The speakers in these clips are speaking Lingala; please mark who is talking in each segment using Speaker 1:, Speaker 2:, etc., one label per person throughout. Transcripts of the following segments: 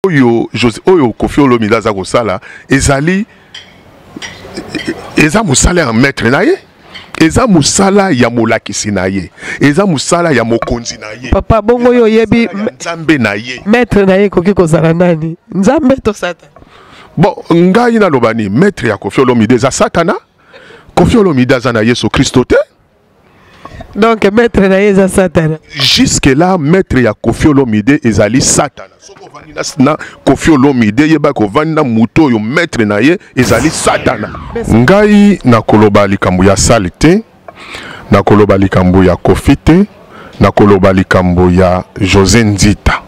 Speaker 1: Oyo Jose oyo Koffi Olomide aza kosala ezali eza mosala ya maître na ye, eza mosala ya molakisi na ye, eza mosala ya mokonzi na ye.
Speaker 2: Papa, bongo yo oyebi
Speaker 1: Nzambe na ye.
Speaker 2: Maître na ye ekoki kozala nani? Nzambe to Satana?
Speaker 1: Bon, ngai naloba nini, maître ya Koffi Olomide eza Satana. Koffi Olomide aza na Yesu Kristo te.
Speaker 2: Donc maître na ye eza Satana.
Speaker 1: Jusque là maître ya Koffi Olomide ezali Satana. Soki ovandi na Koffi Olomide, yeba kovandi na moto oyo maître na ye ezali Satana. Ngai nakoloba likambo ya sale te, nakoloba likambo ya Koffi te, nakoloba likambo ya José Nzita.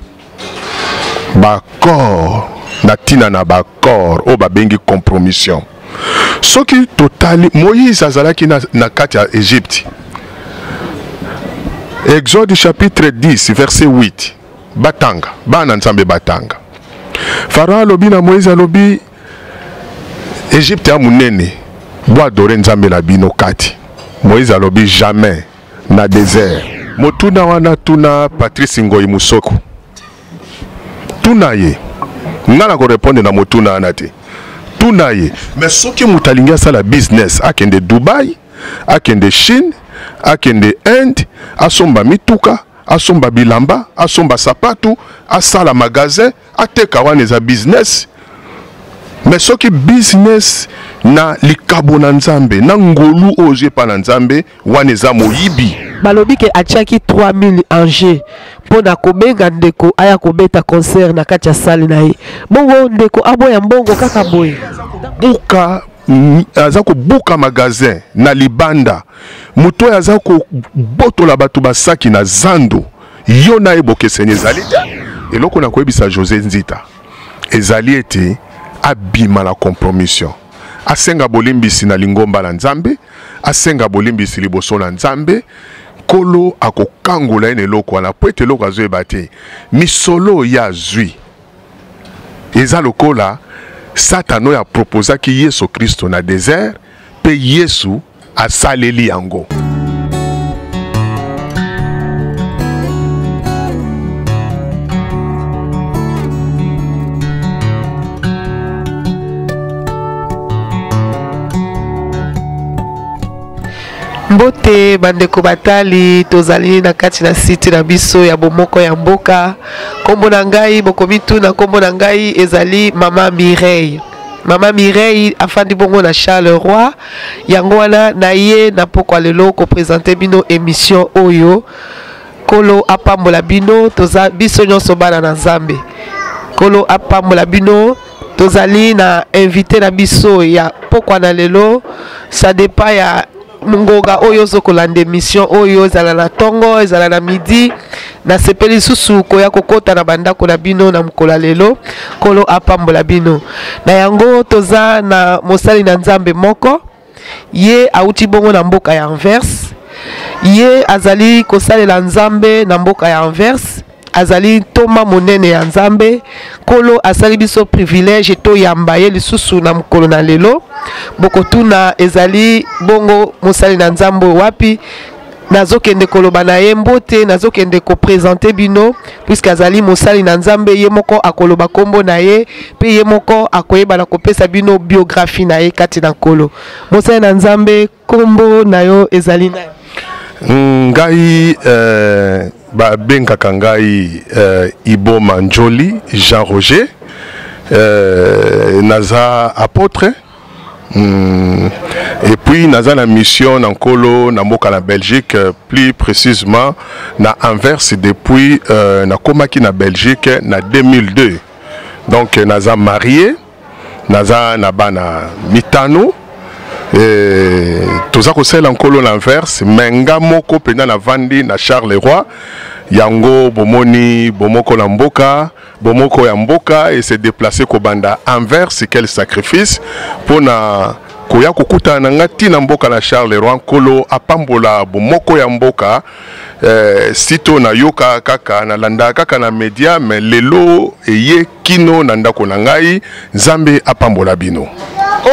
Speaker 1: Ba accord na ntina na ba accord oyo babengi compromission. Soki totali Moïse azalaki na kati ya Egypte, Exode chapitre 10 verset 8, batanga bana Nzambe batanga. Pharaon alobi na Moïse, alobi Egypte ya monene, bo adorer Nzambe na bino kati. Moïse alobi jamais na désert. Motuna wana tuna Patrice Ngoyi Musoko, tuna ye, nga na korépondre na motuna wana te, tuna ye. Mais soki moto alingi asala business, akende Dubai, akende Chine, akende Inde, asomba mituka, asomba bilamba, asomba sapatu, asala magasin, ateka, wana eza business. Mais soki business na likabo na Nzambe, na ngolu oyo ozwi epa na Nzambe, wana eza moyibi.
Speaker 2: Balobi ke atiaki 3000 en jeu mpo na kobenga ndeko aya kobeta concert na kati ya salle na ye. Bongo ndeko aboya mbongo kaka boye.
Speaker 1: Buka aza kobuka magasin na libanda, moto oyo aza kobotola bato basaki na zando, yo na ye bokeseni ezali te. Eloko na koyebisa José Nzita ezali ete abima na compromission, asenga bolimbisi na lingomba na Nzambe, asenga bolimbisi liboso na Nzambe. Nkolo akokangola ye na eloko wana, po ete eloko azoyeba te, misolo ye azwi eza lokola Satana oyo aproposaki Yesu Kristo na désert, mpe Yesu asaleli yango.
Speaker 2: Mbote bandeko batali, tozali na kati na site na biso ya Bomoko ya Mboka. Kombo na ngai, bokomituna, kombo na ngai ezali Mama Mireille. Mama Mireille afandi bongo na Charleroi. Yango wana na ye na pokwa lelo kopresente bino émission oyo. Kolo apambola bino, toza biso nyonso bana na Nzambe. Kolo apambola bino. Tozali na invité na biso ya pokwa na lelo. Ça dépend ya ngonga oyo ozokolanda émission oyo, ezala na tongo, ezala na midi. Nasepeli lisusu koya kokota na bandako na bino na mokolo ya lelo. Kolo apambola bino. Na yango toza na mosali na Nzambe moko, ye auti bongo na mboka ya Anvers. Ye azali kosalela Nzambe na mboka ya Anvers, azali ntoma monene ya Nzambe. Nkolo asali biso privilège toyamba ye lisusu na mokolo na lelo. Bokotuna ezali bongo mosali na Nzambe wapi? Nazokende koloba na ye mbote, nazokende kopresente bino puisque azali mosali na Nzambe. Ye moko akoloba kombo na ye mpe ye moko akoyeba na kopesa bino biographie na ye kati na Nkolo. Mosali na Nzambe, kombo na yo ezali nani?
Speaker 1: Ngai babengaka ngai Iboma Njoli Jean Roger, naza apôtre. Et puis naza na mission na Nkolo na mboka na Belgique, plus précisément na Anvers depuis nakomaki na Belgique na 2002. Donc naza marié, naza na bana mitano. Et toza kosalela Nkolo na Anvers, mais nga moko mpenza navandi na Charleroi. Yango bomoni Bomoko na Mboka, Bomoko ya Mboka et se déplacer kobanda Anvers, quel sacrifice mpona koya kokutana na nga ntina mboka na Charleroi. Nkolo apambola Bomoko ya Mboka. Sito nayoka kaka, nalandaka kaka na media, mais lelo eye kino na ndako na ngai. Nzambe apambola bino.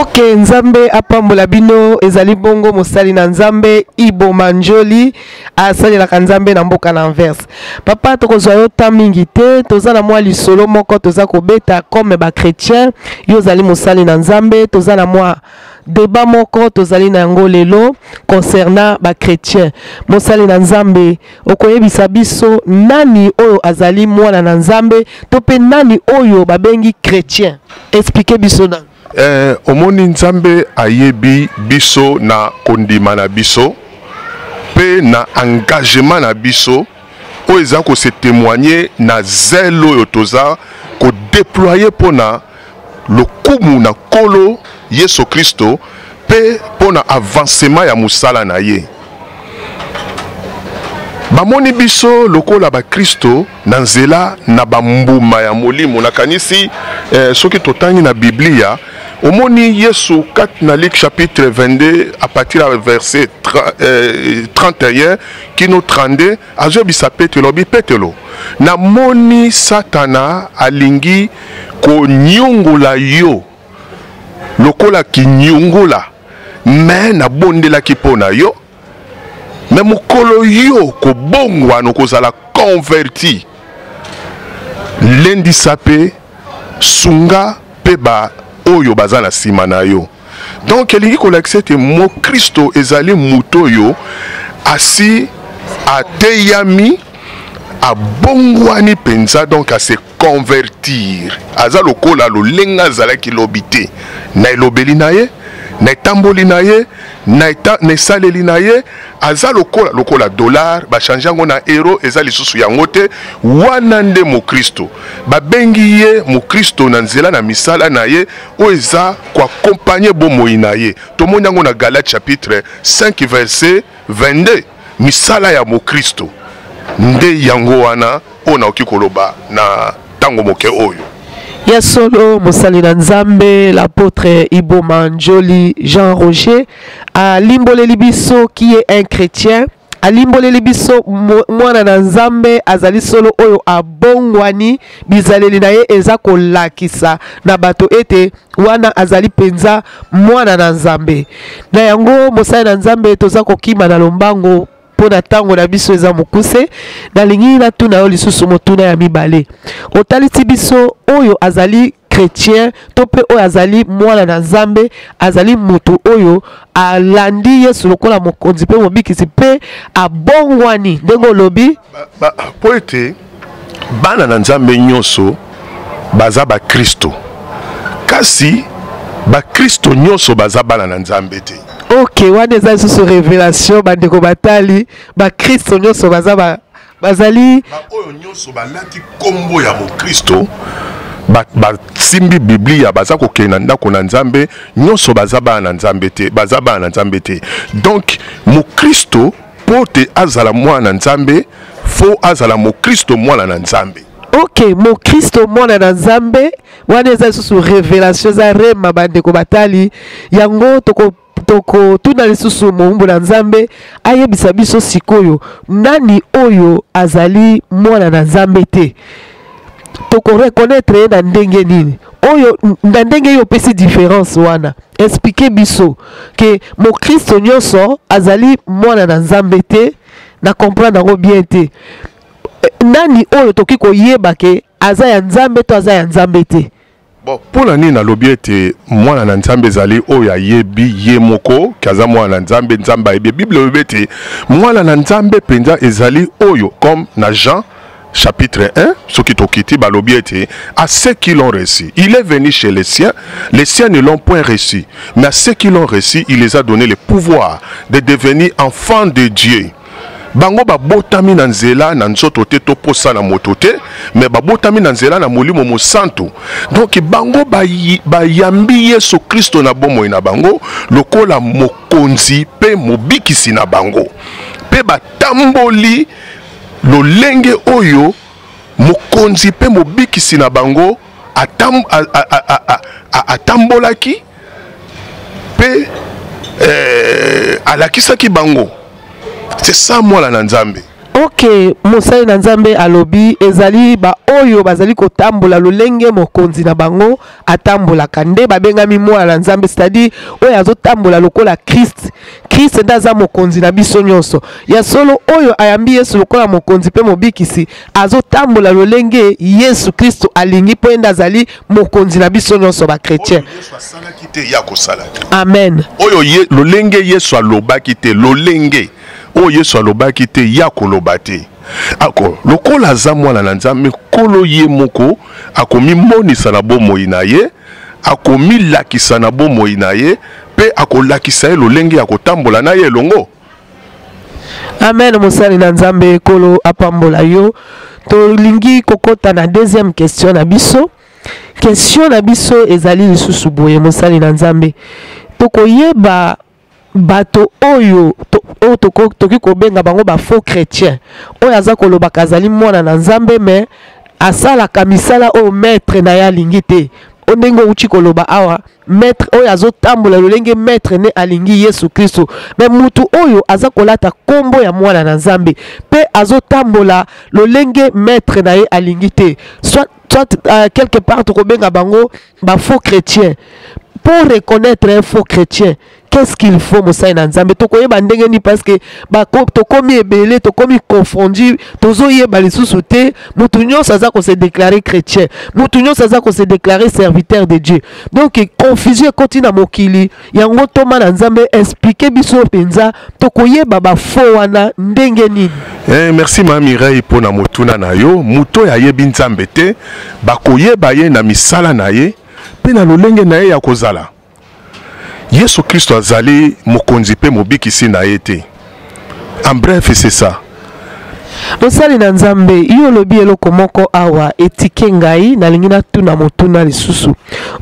Speaker 2: Ok, Nzambe apambola bino. Ezali bongo mosali na Nzambe Iboma Njoli, asalelaka Nzambe na mboka na Anvers. Papa, tokozwa yo temps mingi te, toza na mwa lisolo moko toza kobeta comme ba chrétien. Yo ozali mosali na Nzambe, toza na mwa débat moko tozali na yango lelo concernant ba chrétien. Mosali na Nzambe, okoyebisa biso nani oyo azali mwana na Nzambe to pe nani oyo babengi chrétien? Expliquez biso nani.
Speaker 1: Omoni, Nzambe ayebi biso na kondima na biso mpe na engagement na biso oyo eza kose témoigner na zèle oyo toza kodéployer mpona lokumu na Nkolo Yesu Kristo mpe mpona avancement ya mosala na ye. Bamoni biso lokola bakristo na nzela na bambuma ya molimo. Nakanisi soki totangi na Biblia, omoni Yesu kati na Luc chapitre 22 à partir ya verset 31 kino 32, azoyebisa Petelo, alobi: "Petelo, namoni Satana alingi konyongola yo lokola kinyongola, me nabondelaki mpo na yo, me mokolo yo kobongwana, okozala converti. Lendisa mpe sunga mpe ba oyo baza na nsima na yo." Donc elingi kolakisa ete mokristo ezali moto oyo asi ateyami, abongwani mpenza, donc ase convertir, aza lokola lolenga azalaki lobi te na elobeli na ye, na etamboli na ye, na esaleli na ye. Aza lokola dollar bachange yango na euro, eza lisusu yango te. Wana nde mokristo. Babengi ye mokristo na nzela na misala na ye oyo eza koaccompagner bomoi na ye. Tomoni yango na Galate chapitre 5 verset 22, misala ya mokristo nde yango wana oyo nakoki koloba na ntango moke oyo.
Speaker 2: Ya solo, mosali na Nzambe, l'apôtre Iboma Njoli Jean Roger alimboleli biso qui est un chrétien, alimboleli biso mwana na Nzambe azali solo oyo abongwani, bizaleli na ye eza kolakisa na bato ete wana azali mpenza mwana na Nzambe. Na yango, mosali na Nzambe, toza kokima na lombango mpo na ntango na biso eza mokuse. Nalingi natuna yo lisusu motuna ya mibale. Otalisi biso oyo azali chrétien to mpe oyo azali mwana na Nzambe azali moto oyo alandi Yesu lokola mokonzi mpe mobikisi mpe abongwani ndenge olobi.
Speaker 1: Mpo ete bana na Nzambe nyonso baza bakristo, kasi bakristo nyonso baza bana na Nzambe te.
Speaker 2: Ok, wana eza lisusu révélation. Bandeko batali, bakristo nyonso baza bazali
Speaker 1: Baoyo nyonso balati nkombo ya mokristo, basimbi Biblia, baza kokende na ndako na Nzambe, nyonso baza bana na Nzambe te, baza bana na Nzambe te. Donc mokristo, mpo te azala mwana na Nzambe, fo azala mokristo mwana na Nzambe.
Speaker 2: Ok, mokristo mwana na Nzambe, wana eza lisusu révélation, eza rema. Bandeko batali, yango tokotuna lisusu mowumbu na Nzambe ayebisa biso sikoyo nani oyo azali mwana na Nzambe te. Tokoreconnaître ye na ndenge nini? Oyo na ndenge ye opesi différence wana, explique biso ke mokristo nyonso azali mwana na Nzambe te. Na comprendre yango bien te. Nani oyo tokoki koyeba ke aza ya Nzambe to aza ya Nzambe te?
Speaker 1: Bon, mpo na nini nalobi ete mwana na Nzambe ezali oyo ayebi ye moko ke aza mwana na Nzambe? Nzambe ayebi. Bible elobi ete mwana na Nzambe mpenza ezali oyo, comme na Jean chapitre 1, soki tokiti, balobi ete à ceux qui l'ont reçu, il est venu chez les siens, les siens ne l'ont point reçu, mais à ceux qui l'ont reçu, il les a donné le pouvoir de devenir enfants de Dieu. Bango babotami na nzela na nzoto te to posa na moto te, me babotami na nzela na Molimo Mosantu. Donc bango bayambi Yesu Kristo na bomoi na bango lokola mokonzi mpe mobikisi na bango, mpe batamboli lolenge oyo mokonzi mpe mobikisi na bango atambolaki mpe alakisaki bango. C'est ça mwana na Nzambe.
Speaker 2: Ok, mosali na Nzambe alobi ezali baoyo bazali kotambola lolenge mokonzi na bango atambolaka nde babengami mwana na Nzambe, c'est-à-dire oyo azotambola lokola Christ. Christ nde aza mokonzi na biso nyonso. Ya solo, oyo ayambi Yesu lokola mokonzi mpe mobikisi azotambola lolenge Yesu Kristo alingi, mpo ye nde azali mokonzi na biso nyonso bachrétien.
Speaker 1: Yesu asalaki te, ye akosala te.
Speaker 2: Amen.
Speaker 1: Oyo ye, lolenge Yesu alobaki te, lolenge oyo Yesu alobaki te, ye akoloba te. Ako lokola aza mwana na Nzambe, Nkolo ye moko akomimonisa na bomoi na ye, akomilakisa na bomoi na ye, mpe akolakisa ye lolenge ya kotambola na ye elongo.
Speaker 2: Amen. Mosali na Nzambe, Nkolo apambola yo. Tolingi kokɔta na deuxième question na biso. Question na biso ezali lisusu boye, mosali na Nzambe: tokoyeba bato oyo oyo tokoki kobenga bango bafaux chrétien, oyo aza kolobaka azali mwana na Nzambe, mais asalaka misala oyo maître na ye alingi te, o ndenge outi koloba awa, maître oyo azotambola lolenge maître ne alingi, Yesu Kristo, mais mutu oyo aza kolata nkombo ya mwana na Nzambe mpe azotambola lolenge maître na ye alingi te, soit quelque part tokobenga bango bafaux chrétien. Pour reconnaître un faux chrétien, qu'est-ce qu'il faut, mosali na Nzambe? Tokoyeba ndenge nini? Parce que tokomi ebele, tokomi confondu, tozoyeba lisusu te. Motu nyonso aza kose déclarer chrétien, motu nyonso aza kose déclarer serviteur de Dieu, donc confusion ekoti na mokili yango. Ntoma na Nzambe, explique biso mpenza, tokoyeba bafaux wana ndenge nini?
Speaker 1: Eh, merci ma Mireille mpo na motuna na yo. Moto oyo ayebi Nzambe te, bakoyeba ye na misala na ye mpe na lolenge na ye ya kozala. Yesu Kristo azali mokonzi mpe mobikisi na ye te. En bref, c'est ça.
Speaker 2: Mosali na Nzambe, yo olobi eloko moko awa etike ngai, nalingi natuna motuna lisusu.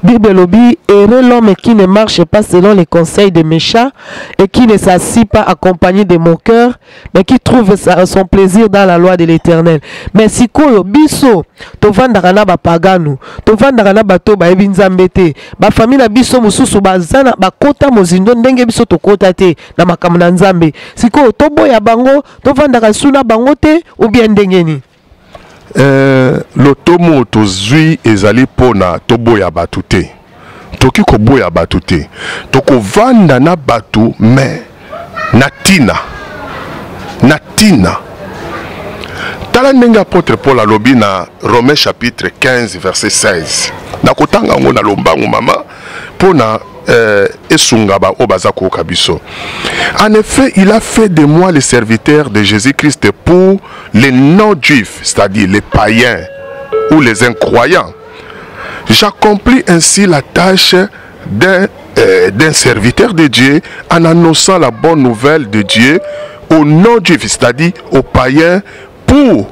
Speaker 2: Bible elobi: "Heureux l'homme qui ne marche pas selon les conseils des méchants et qui ne s'assit pas accompagné de moqueurs, mais qui trouve son plaisir dans la loi de l'Éternel." Mais sikoyo biso tovandaka na bapaganu, tovandaka na bato bayebi Nzambe te. Bafamille na biso mosusu baza na bakota mozindo ndenge biso tokota te na makambo na Nzambe. Sikoyo toboya bango, tovandaka su na bango te, ou bien ndenge nini?
Speaker 1: Eh, lotomo tozwi ezali mpona toboya bato te. Toki koboya bato te, tokovanda na bato, mais na ntina, na ntina. Tala ndenge apôtre Paul alobi na Romains chapitre 15 verset 16. Nakotanga yango na lombangu, mama, mpo na esunga baoyo baza koyoka biso. "En effet, il a fait de moi le serviteur de Jésus-Christ pour les non-juifs, c'est-à-dire les païens ou les incroyants. J'accomplis ainsi la tâche d'un serviteur de Dieu en annonçant la bonne nouvelle de Dieu aux non-juifs, c'est-à-dire aux païens, pour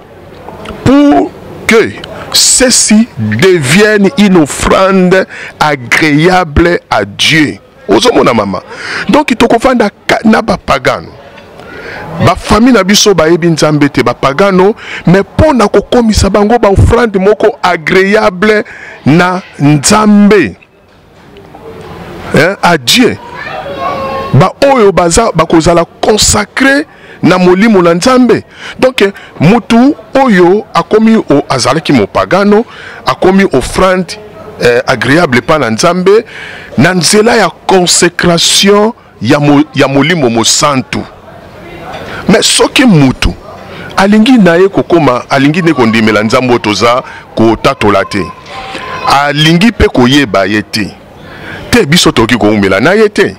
Speaker 1: que ceci devienne une offrande agréable à Dieu." Ozomona, mama? Donc tokovanda na bapagano, bafamille na biso bayebi Nzambe te, bapagano, mais mpo na kokomisa bango baoffrande moko agréable na Nzambe, hein, à Dieu, baoyo baza bakozala consacré na molimo na Nzambe. Donc mutu oyo akomi azalaki mopagano akomi offrande agréable epai na Nzambe na nzela ya consécration ya molimo mosantu. Mais soki mutu alingi na ye kokoma, alingi nde kondimela Nzambe oyo toza kotatola te, alingi mpe koyeba ye te te, biso tokoki kowumela na ye te,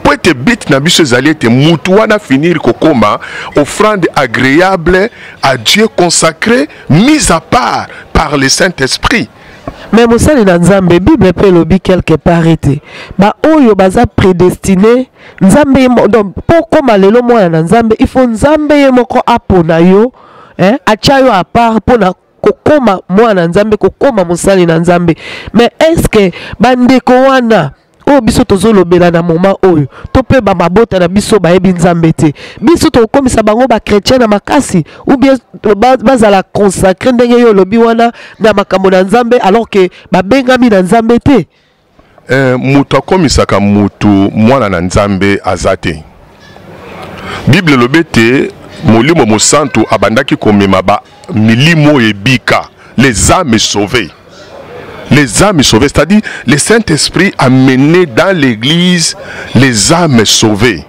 Speaker 1: mpo ete but na biso ezali ete mutu wana finir kokoma offrande agréable à Dieu, consacré, mise à part par le Saint-Esprit.
Speaker 2: Mais mosali na Nzambe, Bible mpe elobi quelque part ete baoyo baza prédestiné, Nzambe ye donc mpo okóma lelo mwana na Nzambe, il faut Nzambe ye moko apona yo, hein, atia yo à part mpona kokóma mwana na Nzambe, kokóma mosali na Nzambe. Mais est ce que bandeko wana oyo biso tozolobela na moment oyo, to mpe bamabota na biso bayebi Nzambe te, biso tokokomisa bango bachrétien na makasi, ou bien bazala consacré ndenge yo olobi wana na makambo na Nzambe, alors que babengami na Nzambe te?
Speaker 1: Eh, moto akomisaka mutu mwana na Nzambe aza te. Bible elobi ete Molimo Mosantu abandaki komema ba milimo oyo ebika, les âmes sauvées. Les âmes sauvées, c'est-à-dire le Saint-Esprit a mené dans l'église les âmes sauvées.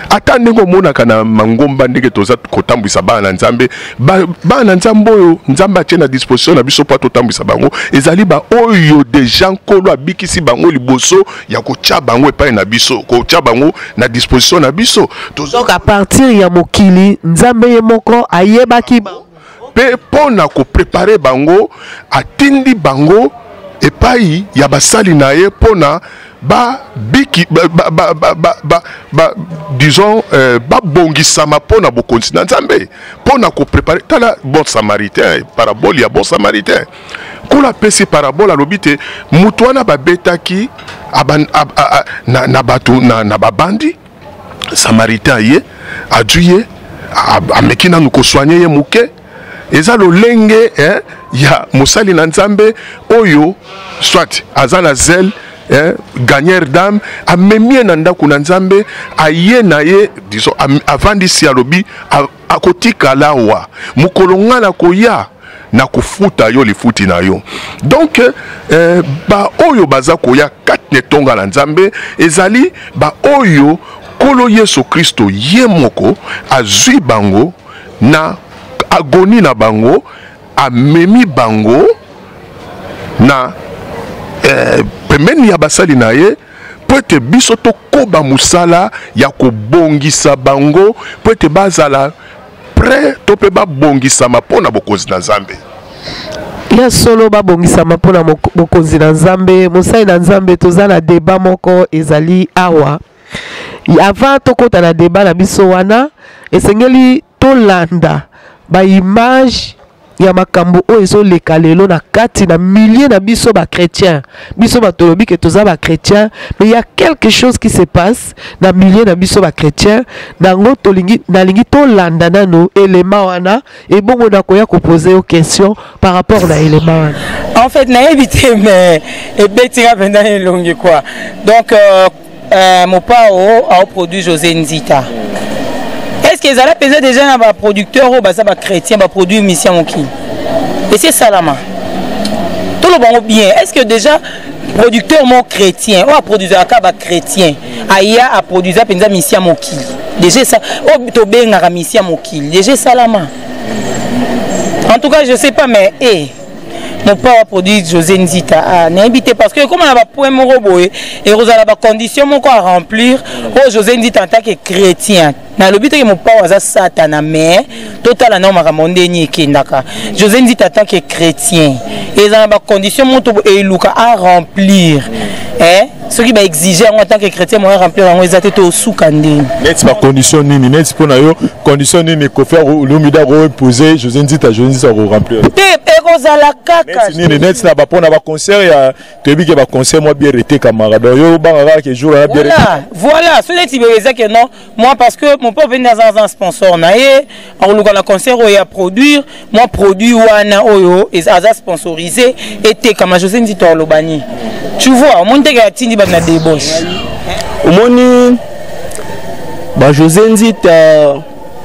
Speaker 1: Ata ndenge omonaka na mangomba ndenge toza kotambwisa bana na Nzambe, bana na Nzambe oyo Nzambe atie na disposition na biso mpo totambwisa bango, ezali baoyo deja Nkolo abikisi bango liboso ya kotia bango epai na biso, kotia bango na disposition na biso.
Speaker 2: Donc à partir ya mokili, Nzambe ye moko ayebaki bango.
Speaker 1: Mpe mpo na koprepare bango, atindi bango epai ya basali na ye mpo na babiki ba, ba, ba, ba, ba, ba, ba, disons babongisama mpo na bokonzi na Nzambe, mpo na koprepare. Tala bon samaritain, parabole ya bon samaritain. Nkolo apesi parabole, alobi te moto wana babetaki na bato na babandi, samaritain ye adwi ye, ameki nanu kosoigne ye moke. Eza lolenge ya mosali na Nzambe oyo soit aza na zèle, gagneur d'âme, amemi ye na ndako na Nzambe, aye na ye, disons, avandisi, alobi akotikala awa mokolo nga na koya na kofuta yo lifuti na yo. Donc ba oyo baza koya kati na etonga na Nzambe ezali ba oyo Nkolo Yesu Kristo ye moko azwi bango na agonie na bango, amemi bango na pembeni ya basali na ye po ete biso tokoba mosala ya kobongisa bango po ete bazala prêt to mpe babongisama mpo na bokonzi na Nzambe.
Speaker 2: Ya solo, babongisama mpo na bokonzi na Nzambe. Mosali na Nzambe, toza na débat moko ezali awa. Avant tokota na débat na biso wana, esengeli tolanda ba image ya makambo oyo ezoleka lelo na kati na milieu na biso ba chrétien. Biso bato tolobi ke toza ba chrétien, mais il y a quelque chose qui se passe na milieu na biso ba chrétien. Nango tolingi, nalingi tolanda nano élément wana, ebongo nakoya koposer yo question par rapport na élément wana.
Speaker 3: En fait, nayebi te, mais ebetinga mpenza na elongi quoi. Donc Mopao aoproduit José Nzita. Est-ce que ezala mpenza déjà na baproducteur oyo baza bachrétien baproduire mission mokili esi esalama? Toloba yango bien, est ce que déjà producteur moko chrétien oyo aproduisaka bachrétien aya aproduisa mpenza mission mokili déjà esa oyo tobengaka mission mokili déjà esalama? En tout cas, je sais pas, mais eh, Mopao aproduit José Nzita, ah, nayebi te, parce que ekóma na bapoint moko boye, ekozala bacondition moko à remplir oyo José Nzita en tant que chrétien. Nalobi teke Mopao aza satana, mais totala nao makambo ndeni ekendaka. José Nzita en tant que chrétien, eza na bacondition moko eluka à remplir, eh? Soki baexige yango en tant que chrétien, moyen remplir yango eza te, tosuka ndeni.
Speaker 4: Neti bacondition nini? Neti mpo na yo, condition nini Kofi Olomide akoimpose José Nzita, José Nzita akoremplir?
Speaker 3: Te, ekozala kaka
Speaker 4: neti nini? Neti na bapo na baconcert ya toyebi ke baconcert mwa biere etekamaka, donc yo obanga kaka ke jour wana biere?
Speaker 3: Voilà, so neti eza ke non, moi, parce que mon père vende aza sponsor na ye, akoluka na concert oyo ya produire mwa produit wana oyo aza sponsorisé etekama. José Nzito aloba nini? Tu vois, omoni teke atindi bato na débauche.
Speaker 5: Omoni bajosé Nzita,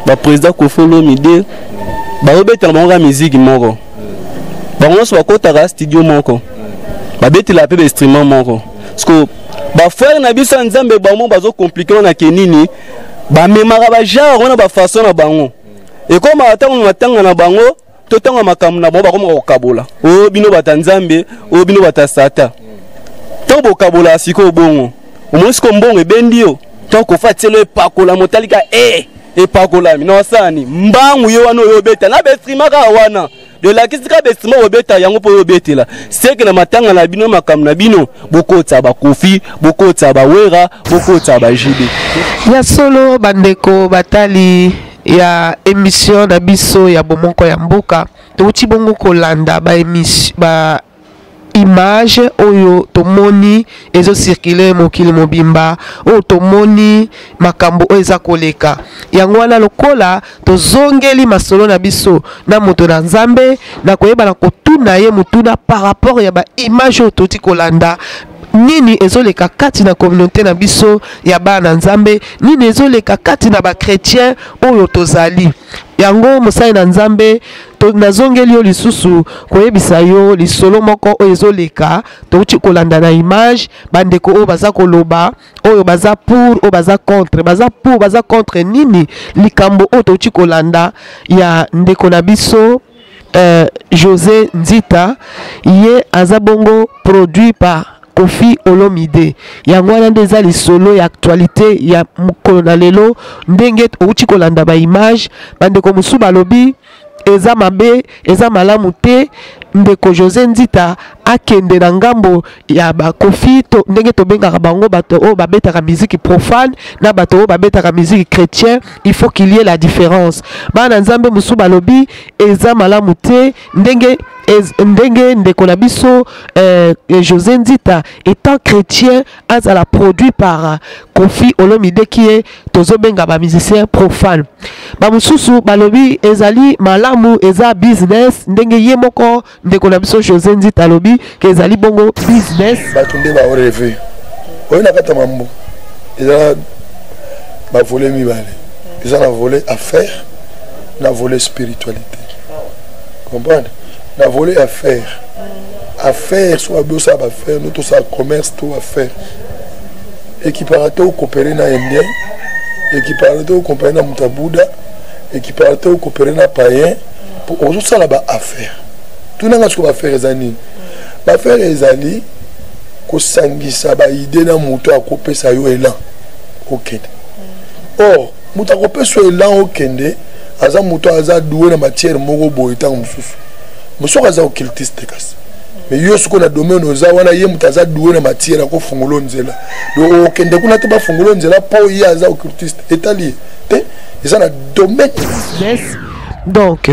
Speaker 5: baprésident Kofi Olomide, bazobetela bango kaka miziki moko, bango nyonso bakotaka studio moko, babetela mpe bainstrument moko, parce que bafrère na biso ya Nzambe bango bazocompliquer wana ke nini, bamemaka bagenre wana, bafaçon na bango ekomaka ntango matanga na bango to ntango ya makambo na bango, bakomaka kokabola: oyo bino bata Nzambe, oyo bino bata Satan. Ntango bokabola sikoyo bongo, omoni sikoyo mbongo ebendi yo. Ntango Kofa tielo epakola motalika e epakolami na wasani mbangu ye wana oyo obeta na bainstrument kaka wana, elakisi kaka bainstrument obeta yango mpo oyo obetela seke na matanga na bino, makambo na bino, bokotisa bakofi, bokotisa bawera, bokotisa baJB.
Speaker 2: Ya solo, bandeko batali ya émission na biso ya Bomoko ya Mboka, touti bongo kolanda ba émission, ba image oyo tomoni ezocircule mokili mobimba, oyo tomoni makambo oyo eza koleka. Yango wana, lokola tozongeli masolo na biso na moto na Nzambe, na koyeba na kotuna ye motuna par rapport ya baimage oyo touti kolanda. Nini ezoleka kati na communauté na biso ya bana Nzambe? Nini ezoleka kati na ba chrétien oyo tozali? Yango mosali na Nzambe, nazongeli yo lisusu koyebisa yo lisolo moko oyo ezoleka. Touti kolanda na image bandeko oyo baza koloba, oyo baza pour, oyo baza contre, baza pour, baza contre. Nini likambo oyo touti kolanda ya ndeko na biso José Nzita? Ye aza bongo produit par Koffi Olomide. Yango wana nde eza lisolo ya actualité ya mokolo na lelo. Ndenge outi kolanda ba image, bandeko mosusu balobi eza mabe, eza malamu te ndeko José Nzita akende na ngambo ya ba Koffi to, ndenge tobengaka bango bato oyo babetaka musique profane na bato oyo babetaka musique chrétien. Il faut qu'il y ait la différence. Bana Nzambe mosusu balobi eza malamu te ndenge ndenge ndeko na biso José Nzita, étant chrétien, azala produit par Koffi Olomide, qui est tozobenga ba musicien profane. Bamosusu balobi ezali malamu, eza business, ndenge ye moko ndeko na biso José Nzita alobi ke ezali bongo business.
Speaker 6: Bato nde baorêver oyo na kati ya mambo. Eza bavolet mibale: eza na volet affaire, na volet spiritualité, comprendre? Na volet affaire, affaire so babi osala baaffaire no, tosala commerce to affaire, ekipaka te ocoopérer na Indien, ekipaka te ocoopérer na moto ya Bouddha, ekipaka te ocoopérer na païen, po ozosala baaffaire. Tunanga siko, baaffaire eza nini? Baaffaire ezali kosangisa baidées na moto akopesa yo élan okende. Or moto akopesa yo élan okende aza moto aza doué na matière moko boye. Ntango mosusu mosuku aza occultiste, kasi mais yo sikoyo na domaine oza wana, ye moto aza doué na matière akofungola nzela. Donc okende kuna te, bafungola nzela mpo ye aza occultiste, etali ye te, eza na domaine.
Speaker 2: Business. Donc,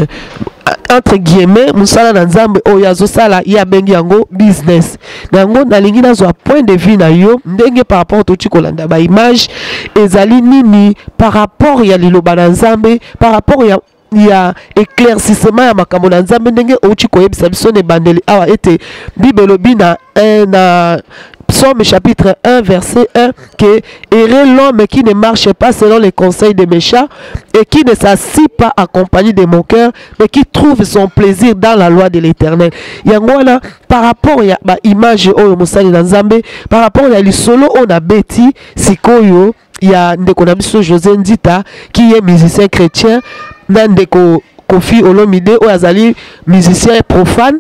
Speaker 2: entre guillemets, mosala na Nzambe oyo azosala, ye abengi yango business. Na yango nalingi nazwa point de vue na yo ndenge par rapport toti kolanda baimage, ezali nini par rapport ya liloba na Nzambe, par rapport ya éclaircissement ya makambo na Nzambe, ndenge outi koyebisa biso na ebandeli awa ete Bible elobi na Psaume chapitre 1 verset 1 que heureux l'homme qui ne marche pas selon les conseils des méchants et qui ne s'assit pas accompagné des moqueurs, mais qui trouve son plaisir dans la loi de l'Éternel. Yango wana, par rapport ya ba image oyo, mosali na Nzambe, par rapport ya lisolo oyo na beti sikoyo ya ndeko na biso José Nzita, qui est musicien chrétien, na ndeko Koffi Olomide oyo azali musicien profane,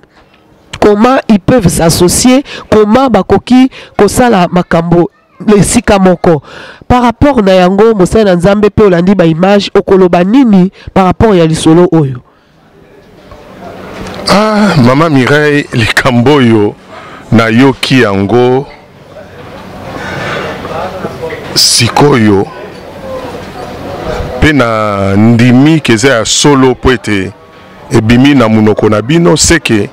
Speaker 2: comment ils peuvent s'associer? Comment bakoki kosala makambo esika moko? Par rapport na yango, mosali na Nzambe, mpe olandi baimage, okoloba nini par rapport ya lisolo oyo?
Speaker 1: Ah, mama Mireille, likambo oyo nayoki yango sikoyo mpe na ndimi ke eza ya solo, mpo ete ebimi na monoko na bino, seke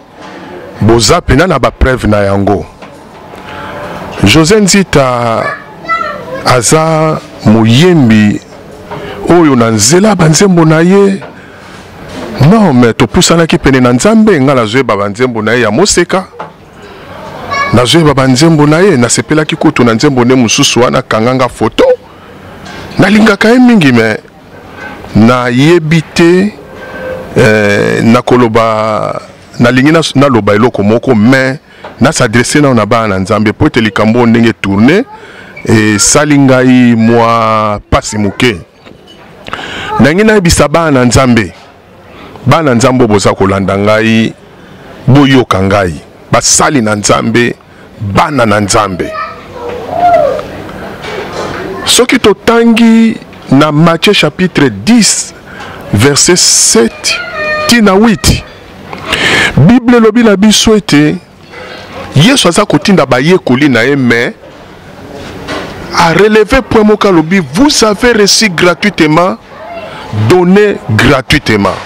Speaker 1: boza mpenza na bapreuve na yango. José Nzita aza moyembi oyo na nzela banzembo na ye, non mais topusanaki pene na Nzambe. Ngai nazoyeba banzembo na ye ya moseka, nazoyeba banzembo na ye, nasepelaki kutu na nzembo nde mosusu wana kanganga foto. Nalingaka ye mingi, mais nayebi te nakoloba, nalingi naloba eloko moko, mais nas'adresser nano na bana na Nzambe, po ete likambo oyo ndenge tourne esali ngai mwa pasi moke. Nangi nayebisa bana na Nzambe, bana Nzambe oyo boza kolanda ngai, boyoka ngai, basali na Nzambe, bana na Nzambe. Soki totangi na Matthieu chapitre 10 verset 7 tina 8, Bible elobi na biso ete Yesu aza kotinda bayekoli na ye, mais arelever point moko, alobi: "Vous avez reçu gratuitement, donné gratuitement."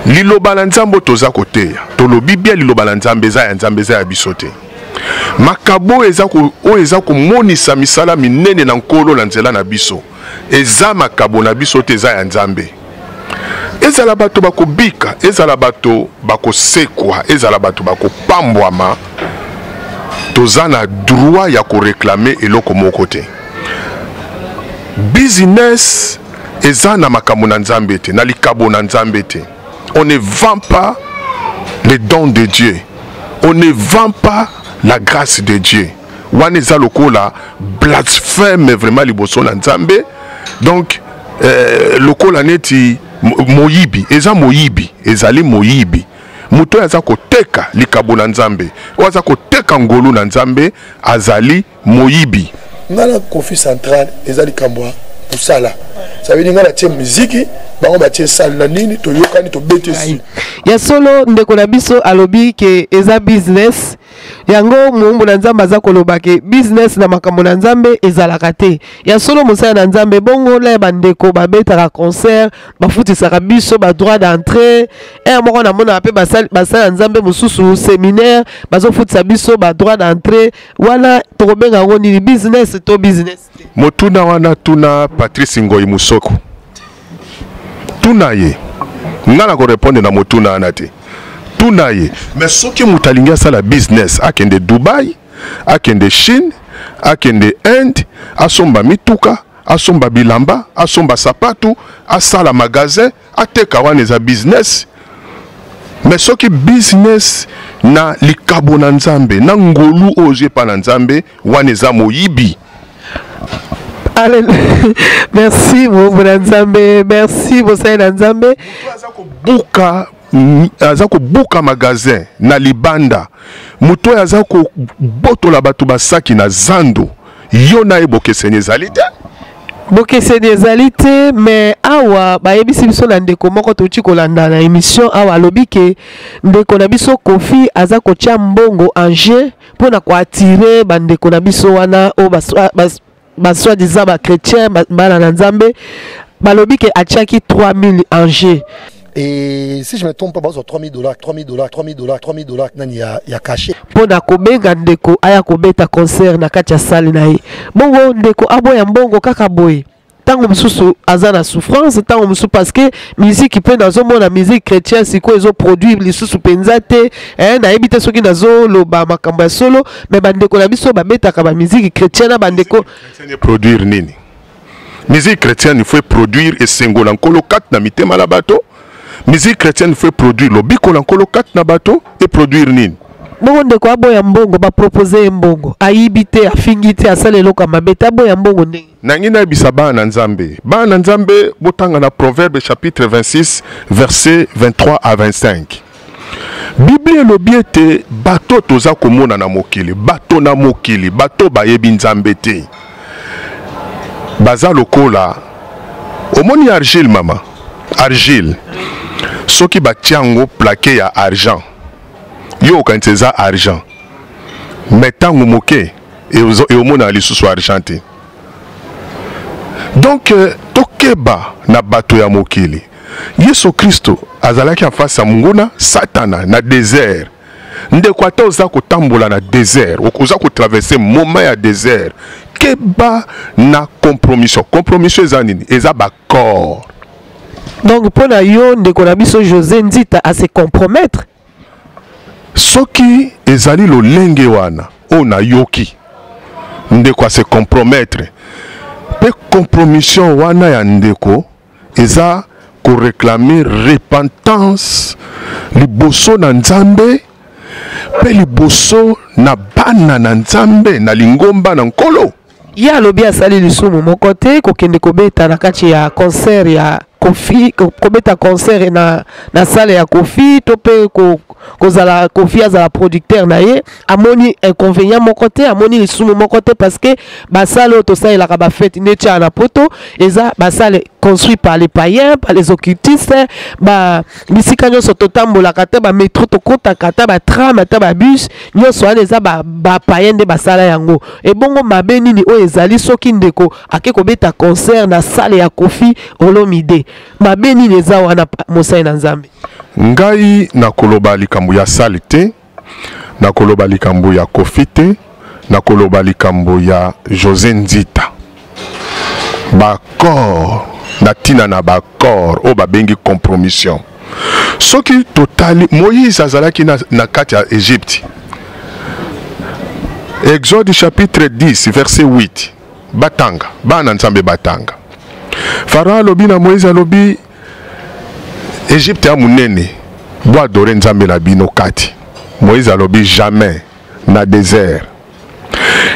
Speaker 1: Liloba na Nzambe oyo toza koteya, tolobi bien, liloba na Nzambe eza ya Nzambe, eza ya biso te. Makabo oyo eza komonisa misala minene na Nkolo na nzela na biso, eza makabo na biso te, eza ya Nzambe. Ezala bato bakobika, ezala bato bakosekwa, ezala bato bakopambwama. Toza na droit ya koreklame eloko moko te. Business eza na makambo na Nzambe te, na likabo na Nzambe te. On ne vend pas les dons de Dieu, on ne vend pas la grâce de Dieu. Wana eza lokola blasphème vraiment liboso na Nzambe. Donc lokola neti moyibi, eza moyibi, ezali moyibi. Moto oyo aza koteka likabo na Nzambe, oyo aza koteka ngolu na Nzambe, azali moyibi.
Speaker 6: Nga na Koffi Central eza likambo ya mosala. Ça veut dire nga natie miziki, bango batie salle na nini, toyokani, tobeti esi.
Speaker 2: Ya solo ndeko na biso alobi ke eza business. Yango moumbu na Nzambe aza koloba ke business na makambo na Nzambe ezalaka te. Ya solo mosala na Nzambe bongo la bandeko babetaka concert, bafutisaka biso ba droit d'entrée. Heure moko namonaka mpe basali ya Nzambe mosusu séminaire bazofutisa biso ba droit d'entrée. Wana tokobenga yango nini, business to business te?
Speaker 1: Motuna wana tuna Patrice Ngoyi Musoko, tuna ye. Nga na korepondre na motuna wana te, tuna ye. Mais soki moto alingi asala business, akende Dubai, akende Chine, akende Inde, asomba mituka, asomba bilamba, asomba sapatu, asala magasin, ateka, wana eza business. Mais soki business na likabo na Nzambe, na ngolu oyo ozwi epa na Nzambe, wana eza moyibi.
Speaker 2: Alléluia. Merci moumbu na Nzambe, merci mosali na Nzambe.
Speaker 1: Aza kobuka magasin na libanda, moto oyo aza kobotola bato basaki na zando, yo na ye bokeseni ezali te.
Speaker 2: Bokeseni ezali te. Mais awa bayebisi biso na ndeko moko touti kolanda na émission awa, alobi ke ndeko na biso Koffi aza kotia mbongo en jeu mpona koatire bandeko na biso wana oyo ba soi-disant ba chrétien, bana na Nzambe. Balobi ke atiaki 3000 en jeu.
Speaker 6: Et si je me trompe pas, bazwa 3000 $, 3000 $, 3000 $, 3000 $ nani ya cachet.
Speaker 2: Mpona kobenga ndeko aya kobeta concert na kati ya salle na ye. Bongo ndeko aboya mbongo kaka boye, ntango mosusu aza na souffrance, ntango mosusu parce que musique mpe nazomona musique chrétien sikoyo ezoproduire lisusu mpenza te. Nayebi te soki nazoloba makambo ya solo, mais bandeko na biso babetaka bamusique chrétien na bandeko
Speaker 1: Produire nini? Musique chrétienne, il faut produire esengo na Nkolo kati na mitema na bato. Musique chrétienne, il faut produire lobiko na Nkolo kati na bato. Et produire nini?
Speaker 2: Bongo ndeko aboya mbongo, bapropose ye mbongo, ayibi te, afingi te, asala eloko ya mabe te, aboya mbongo ndenge?
Speaker 1: Nangi nayebisa bana na Nzambe, bana na Nzambe, botanga na Proverbe chapitre 26 verset 23 à 25. Biblia elobi ete bato toza komona na mokili, bato na mokili, bato bayebi Nzambe te, baza lokola omoni argile. Mama, argile soki batia yango plaque ya argent, yo okanisi eza argent, mais ntango moke eomonaka lisusu argent te. Donc tokeba na bato ya mokili. Yesu Kristo azalaki en face ya monguna Satana na désert. Ndeko, ata oza kotambola na désert, oza kotraverse moment ya désert, keba na compromission. Compromission eza nini? Eza baaccord.
Speaker 2: Donc mpo na yo, ndeko na biso José Nzita ase compromettre?
Speaker 1: Soki ezali lolenge wana oyo nayoki, ndeko ase compromettre, mpe compromission wana ya ndeko eza koreklame repentance liboso na Nzambe mpe liboso na bana na Nzambe na lingomba na Nkolo.
Speaker 2: Ye alobi asali lisumu moko te, kokende kobeta na kati ya concert ya Koffi, kobeta concert na salle ya Koffi, to mpe kozala Koffi azala producteur na ye. Amoni inconvénient moko te, amoni lisumu moko te, parce que basale oyo tosalelaka bafete neti ya na poto eza basale construit par les païens, par les occultistes. Ba bisika nyonso totambolaka, ata bametro tokotaka, ata batram, ata babus, nyonso wana eza bapayen nde basala yango. Ebongo mabe nini oyo ezali soki ndeko ake kobeta concert na salle ya Koffi Olomide? Mabe nini eza wana, mosali na Nzambe?
Speaker 1: Ngai nakoloba likambo ya salle te, nakoloba likambo ya Koffi te, nakoloba likambo ya José Nzita. Baaccord, na ntina na baaccord oyo babengi compromission, soki totali Moïse azalaki na kati ya Egypte. Exode chapitre 10 verset 8, batanga bana Nzambe batanga. Pharaon alobi na Moïse, alobi Egypte ya monene, boadore Nzambe na bino kati. Moïse alobi jamais na désert.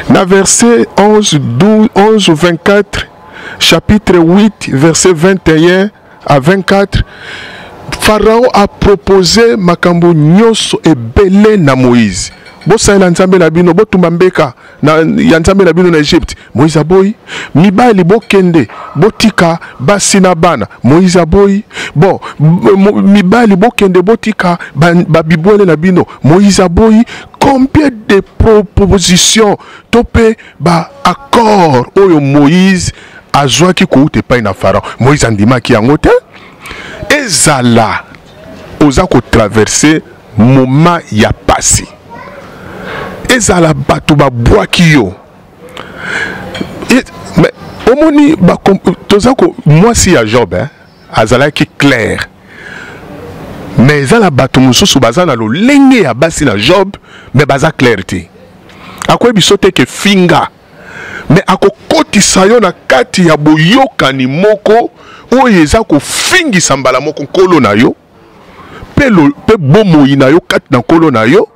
Speaker 1: Na verset 11, 12, 11 24, chapitre 8 verset 21 à 24, Pharaon a proposé makambo nyonso ebele na Moïse. Bosalela Nzambe na bino, botumba mbeka na, ya Nzambe na bino na Egypte. Moïse aboyi. Mibali bokende, botika basi na bana. Moïse aboyi. Bon, mibali bokende, botika babibwele na bino. Moïse aboyi. Combien de propositions to pe ba accord oyo Moïse azwaki kouta epai na Pharaon? Moïse andimaki yango te. Ezala oza kotraverse moment ya pasi, ezala bato babwaki yo, mais omoni toza ko mwasi ya Job, hein, azalaki clair, mais eza na bato mosusu baza na lolenge ya basi na Job, mais baza clair te. Akoyebi biso te ke finga, mais akokotisa yo na kati ya boyokani moko oyo eza kofingisa mbala moko nkolo na yo mpe bomoi na yo kati na nkolo na yo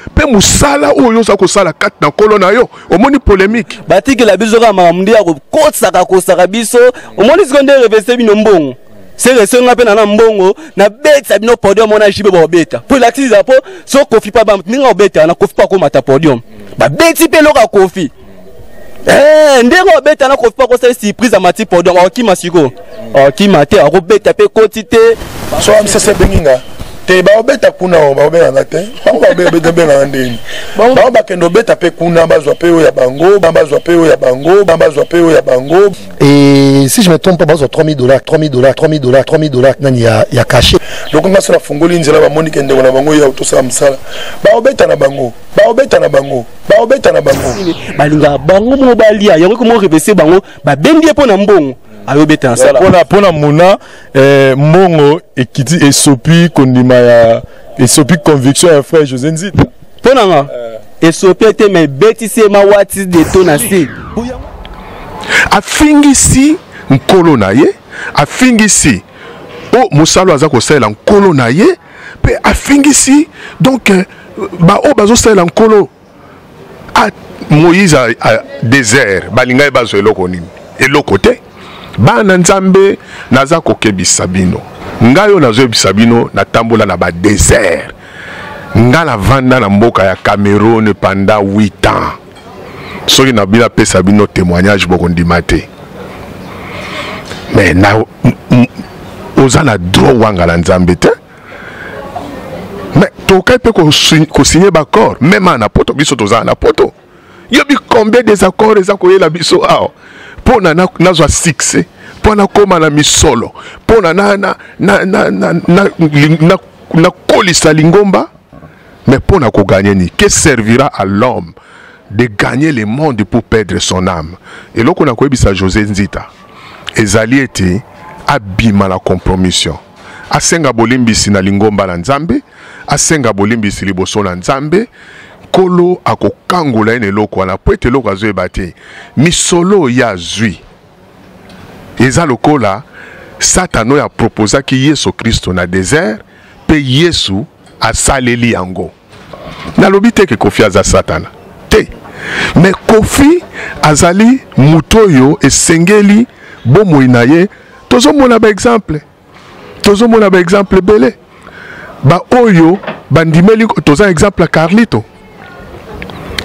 Speaker 1: mpe mosala oyo oza kosala kati na nkolo na yo. Omoni polémique.
Speaker 5: Batikela biso kaka makambo nde ya kokosaka kosaka biso. Omoni sikoyo nde revese bino mbongo serese nga mpe na mbongo nabetisa bino podium wana jibe baobeta mpo elakisi mpo so Kofi pa ba ndenge obeta na Kofi mpo akomata podium, babeti mpe eloko ya Kofi. Eh, ndenge obeta na Kofi mpo akosala surprise, amati podium, akokima sikoyo, akokima te, akobeta mpe koti te.
Speaker 6: So amsese ebengi nga te, baobeta kuna o baobenganga te, bango babenganga ndeni, bango bakende obeta mpe kuna, bazwa mpe oyo ya bango, bazwa mpe oyo ya bango, bazwa mpe oyo ya bango.
Speaker 7: Et si je me trompe pas, bazwa 3000 dollars, 3000 dollars, 3000 dollars, 3000 dollars nani ya cachet.
Speaker 6: Loko nga so nafungoli nzela, bamoni ke ndeko na bango ya tosala mosala, baobeta na bango, baobeta na bango, baobeta na bango.
Speaker 5: Balingaka bango moko balia yango, komo revese bango, babendi ye mpo na mbongo ayobeta na sala.
Speaker 4: Mpona muna mbongo ekiti, esopi kondima ya, esopi conviction ya frère José Nzita.
Speaker 5: Mpo na nga esopi ete, mais ebetisi ye mawati de to na se.
Speaker 1: Afingisi nkolo na ye, afingisi o mosala aza kosalela nkolo na ye mpe afingisi donc baoyo bazosalela nkolo. Moïse a désert, balingai bazwa eloko nini? Eloko te. Bana Nzambe, naza kokebisa bino. Ngai oyo nazoyebisa bino, natambola na badésert. Ngai navanda na mboka ya Cameroun pendant 8 ans. Soki na bino apesa bino témoignage, bokondima te. Mais na oza na droit wanga na Nzambe te, mais tokoki mpe kosigner baaccord même na poto. Biso tozala na poto, yobi combien des accords eza koyela biso awa mpo na nazwa succès, mpo nakóma na misolo, mpo na nakolisa lingomba. Mais mpo na kogagner nini? Que servira à l'homme de gagner le monde pour perdre son âme? Eloko na koyebisa José Nzita ezali ete abima na compromission, asenga bolimbisi na lingomba na Nzambe, asenga bolimbisi liboso na Nzambe. Nkolo akokangola ye na eloko wana, po ete eloko azoyeba te, misolo oyo azwi eza lokola Satana oyo aproposaki Yesu Kristo na désert, mpe Yesu asaleli yango. Nalobi te ke Kofi aza Satana te, mais Kofi azali moto oyo esengeli bomoi na ye. Tozomona baexemple, tozomona baexemple ebele baoyo bandimeli. Toza exemple ya Carlito.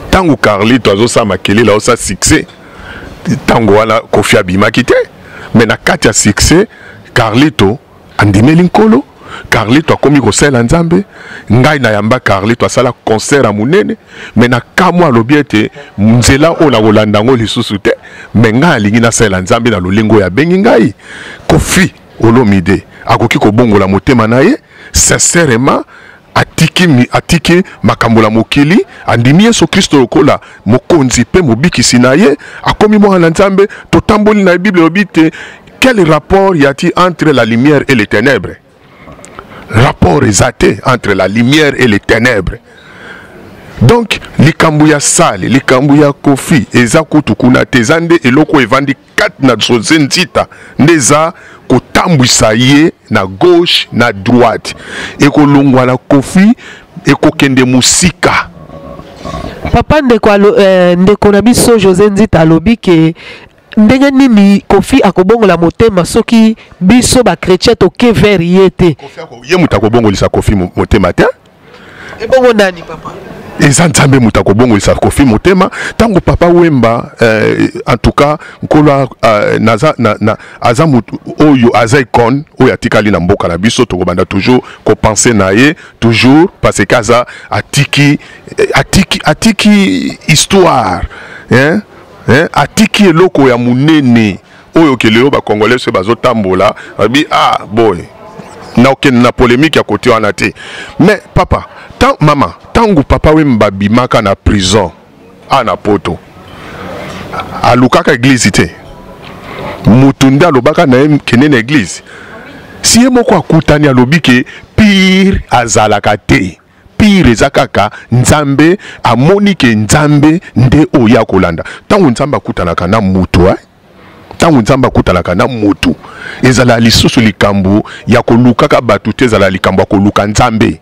Speaker 1: Ntango Carlito azosala makelele, aosala succès, ntango wana Kofi abimaki te. Mais na kati ya succès, Carlito andimeli Nkolo, Carlito akomi kosalela Nzambe. Ngai nayamba Carlito, asala concert ya monene, mais na kamwa alobi ete nzela oyo nakolanda yango lisusu te, mais ngai alingi nasalela Nzambe na lolenge oyo abengi ngai. Kofi Olomide akoki kobongola motema na ye sincèrement, atiki makambo na mokili, andimi Yesu Kristo lokola mokonzi mpe mobikisi na ye, akomi mwana na Nzambe. Totamboli na ye. Bible elobi te: quel rapport y a-t-il entre la lumière et les ténèbres? Rapport eza te entre la lumière et les ténèbres. Donc likambo ya sale, likambo ya Kofi eza kutu kuna te, eza nde eloko evandi kati na Jose Nzita nde eza kotambwisa ye na gauche na droite. Ekolongwa na Kofi ekokende mosika.
Speaker 2: Papa ndeko, ndeko na biso Jose Nzita alobi ke ndenge nini Kofi akobongola motema soki biso ba chrétien toke vers ye te?
Speaker 1: Ye moto akobongolisa Kofi motema te.
Speaker 2: Ebongo nani papa?
Speaker 1: Eza Nzambe moto akobongolisa Kofi motema. Ntango Papa Wemba, en tout cas nkolo, naza, na, na, aza moto oyo aza icône oyo atikali na mboka na biso, tokobanda toujours kopenser na ye toujours parce que aza atiki histoire, hein? Hein? Atiki eloko ya monene oyo ke lelo bacongolais soki bazotambola babi ah boy, nakokende na polémique ya kote wana te. Mais papa, mama, ntango Papa Wemba bimaka na prison a na Poto, alukaka église te. Mutu nde alobaka na ye kende na église. Si ye moko akutani, alobi ke pire azalaka te, pire eza kaka Nzambe. Amoni ke Nzambe nde oyo akolanda. Ntango Nzambe akutanaka na mutu, eh? Ntango Nzambe akutanaka na mutu, ezala lisusu likambo ya kolukaka bato te, ezala likambo ya koluka Nzambe.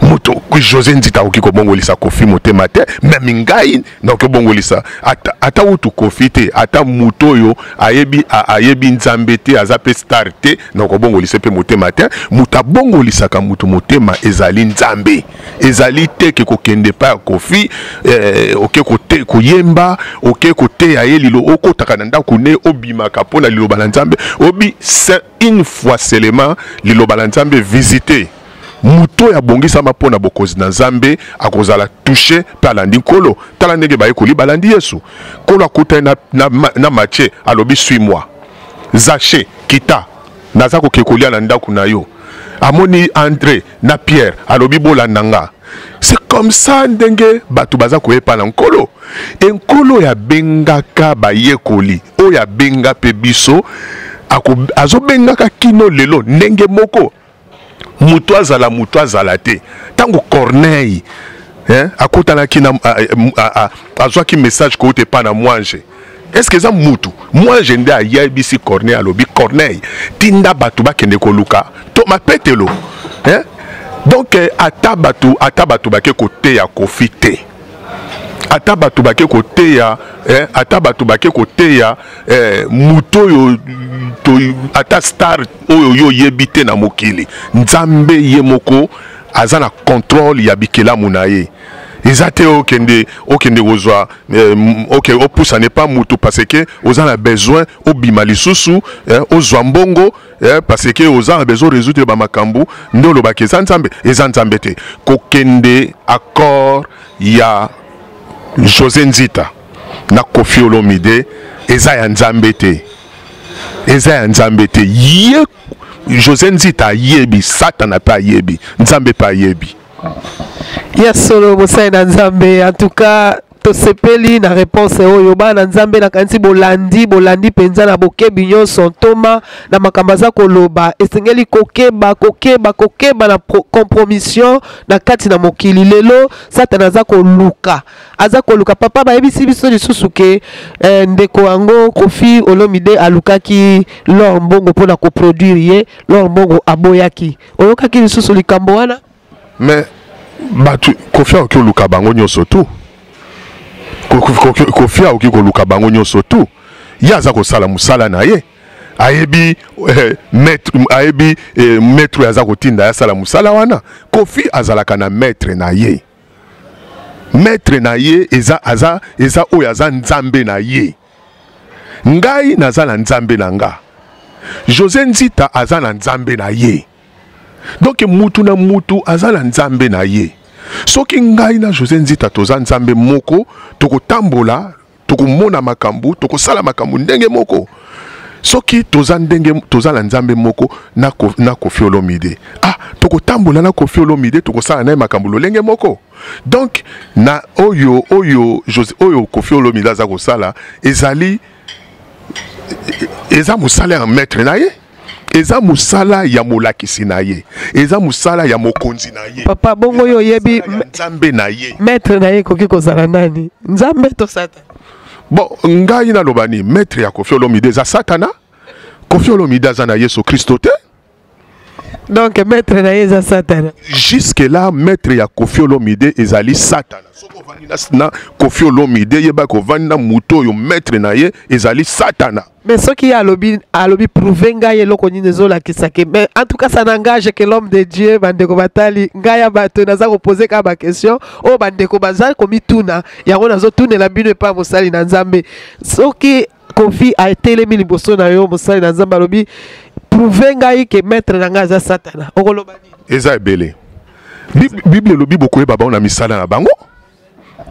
Speaker 1: Moto José Nzita akoki kobongolisa Kofi motema te. Même ngai nakoki kobongolisa ata utu Kofi te, ata moto oyo ayebi Nzambe te, aza mpe star te, nakobongolisa mpe motema te. Moto abongolisaka moto motema ezali Nzambe. Ezali te ke kokende epai ya Kofi, oke koyemba, oke koteya ye lilo, okotaka na ndako ne obimaka mpo na liloba na Nzambe. Obi une fois seulement liloba na Nzambe visite moto oyo abongisama mpo na bokonzi na Nzambe, akozala touché mpe alandi Nkolo. Tala ndenge bayekoli balandi Yesu. Nkolo akutani na Matthieu, alobi: "Suis moi." Zache: "Kita, naza koke kolia na ndako na yo." Amoni André na Pierre, alobi: "Bolanda nga." C'est comme ça ndenge bato baza koyepa na Nkolo. E Nkolo oyo abengaka bayekoli, oyo abenga mpe biso, azobengaka kino lelo ndenge moko. Moto azala, moto azala te. Ntango Corneille, hein, akutanaki na azwaki message kouta epa na mwange, est ce que eza mutu mwange nde ayebisi Corneille? Alobi: "Corneille, tinda bato bakende koluka Toma Petelo", hein? Donc ata bato bake koteya Kofi te, ata bato bake koteya, ata bato bake koteya, moto oyo ata star oyo yo oyebi te na mokili, Nzambe ye moko aza na contrôle ya bikelamu na ye. Eza te okende kozwa, oke opusana epa mutu parce que oza na besoin obima lisusu, ozwa mbongo, parce que oza na besoin résoudre bamakambo nde olobaki eza Nzambe. Eza Nzambe te. Kokende accord ya José Nzita na Kofi Olomide eza ya Nzambe te, eza ya Nzambe te. Ye José Nzita ayebi, Satana mpe ayebi, Nzambe mpe ayebi.
Speaker 2: Ya solo, mosali na Nzambe, en tout cas tosepeli na réponse oyo. Bana Nzambe, nakanisi bolandi, bolandi mpenza na bokebi nyonso ntoma na makambo aza koloba. Esengeli kokeba, kokeba, kokeba na compromission na kati na mokili lelo. Satana aza koluka, aza koluka. Papa, bayebisi biso lisusu ke ndeko yango Kofi Olomide alukaki Lor Mbongo mpona koproduire ye. Lor Mbongo aboyaki. Oyokaki lisusu likambo wana?
Speaker 1: Mais bato Kofi akoki koluka bango nyonso tu. Kofi akoki koluka bango nyonso tu. Ye aza kosala mosala na ye, ayebi, maître ayebi, maître oyo aza kotinda ye asala mosala wana. Kofi azalaka na maître na ye. Maître na ye eza, aza, eza oyo aza Nzambe na ye. Ngai naza na Nzambe na nga, José Nzita aza na Nzambe na ye. Donc mutu na mutu aza na Nzambe na ye. Soki ngai na José Nzita toza Nzambe moko, tokotambola, tokomona makambo, tokosala makambo ndenge moko. Soki toza ndenge toza na Nzambe moko na Kofi Olomide, ah, tokotambola na Kofi Olomide, tokosala na ye makambo lolenge moko. Donc na oyo José, oyo Kofi Olomide aza kosala, ezali eza mosala ya maître na ye. Eza mosala ya molakisi na ye, eza mosala ya mokonzi na ye.
Speaker 2: Papa, bongo yo oyebi
Speaker 1: nzambe na ye.
Speaker 2: Maître na ye ekoki kozala nani? Nzambe to Satana?
Speaker 1: Bon, ngai naloba nini? Maître ya Koffi Olomide eza Satana. Koffi Olomide aza na Yesu Kristo te.
Speaker 2: Donc maître na ye eza Satana.
Speaker 1: Jusque là, maître ya Koffi Olomide ezali Satana. Soki ovandi na Koffi Olomide, yeba kovandi na moto oyo maître na ye ezali Satana.
Speaker 2: Mais soki ye alobi, alobi prouve ngai eloko nini ezolakisa ke, mais en tout cas ça n'engage que l'homme de Dieu. Bandeko batali ngai ya bato, naza kopose kaka baquestion oyo bandeko baza komituna, yango nazotunela bino epai mosali na Nzambe. Soki Koffi atelemi liboso na yo, mosali na Nzambe, alobi prouve ngai ke maître na ngai aza Satana, okoloba nini?
Speaker 1: Eza ebele. Bible elobi bokoyeba bango na misala na bango.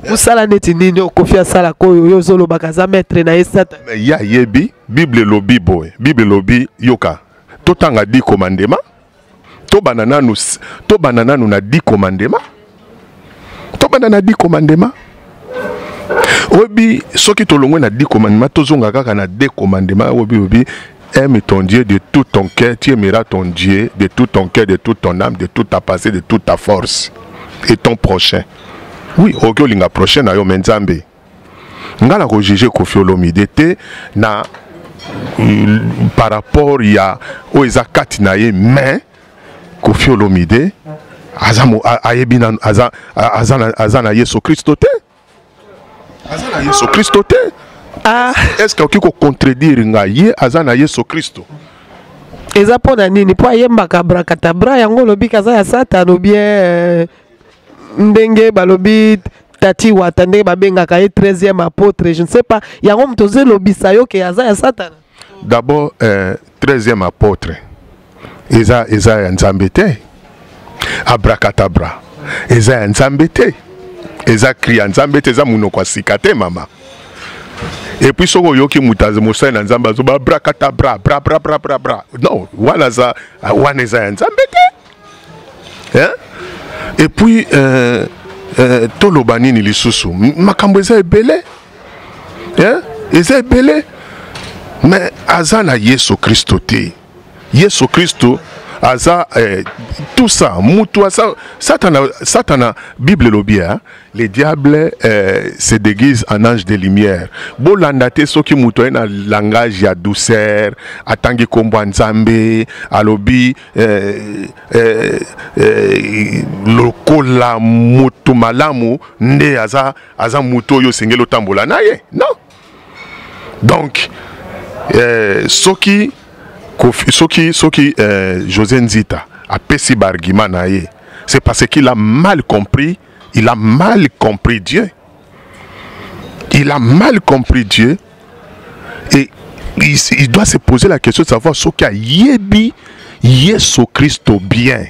Speaker 2: Mosala neti nini oyo Koffi asalaka oyo oyo ozolobaka aza maître na ye Satana?
Speaker 1: Mais ye ayebi Bible elobi boye. Bible elobi, yoka, totanga 10 commandement, tobanda nanu na 10 commandement, tobanda na 10 commandement. Oyebi, soki tolongwe na 10 commandement, tozonga kaka na 2 commandement. Oyebi, oyebi, aime ton Dieu de tout ton cœur, tu aimeras ton Dieu de tout ton cœur, de toute ton âme, de toute ta pensée, de toute ta force, et ton prochain. Oui, okoki olinga prochain na yo, mais Nzambe. Nga na ko juger Koffi Olomide te na par rapport ya oyo eza kati na ye, mais Koffi Olomide aza mo, a, ayebi na, aza, a, aza na, aza na Yesu Kristo te. Aza na Yesu Kristo te. Est-ce que okoki ko contredire nga? Ye aza na Yesu Kristo.
Speaker 2: Eza mpo na nini? Mpo ayembaka abracadabra, yango olobi kaza ya Satana, ou bien ndenge balobi Tati Wata, ndenge babengaka ye 13e apôtre, je ne sais pas, yango moto ozelobisa yo ke aza ya Satana?
Speaker 1: D'abord, 13e apôtre eza ya Nzambe te. Abracadabra eza ya Nzambe te, eza cri ya Nzambe te, eza monoko ya sika te, mama. Et puis soki oyoki moto mosali na Nzambe azoba abracadabra bra bra bra bra bra, non, wana aza, wana eza ya Nzambe te. Hein? Et puis toloba nini lisusu? Makambo eza ebele. Hein? Eza ebele. Mais aza na Yesu Kristo te. Yesu Kristo aza tout ça, mutu aza Satana, Satana, Bible elobi, hein? Le diable se déguise en ange de lumière. Bolanda te soki mutu aye na langage ya douceur, atangi kombo ya Nzambe, alobi lokola mutu malamu nde aza mutu oyo osengeli otambola na ye. Non. Donc soki Kofi, soki, soki José Nzita apesi ba argument na ye, c'est parce qu'il a mal compris, il a mal compris Dieu. Il a mal compris Dieu et il doit se poser la question de savoir ce qu'a yebi Yesu Christo bien.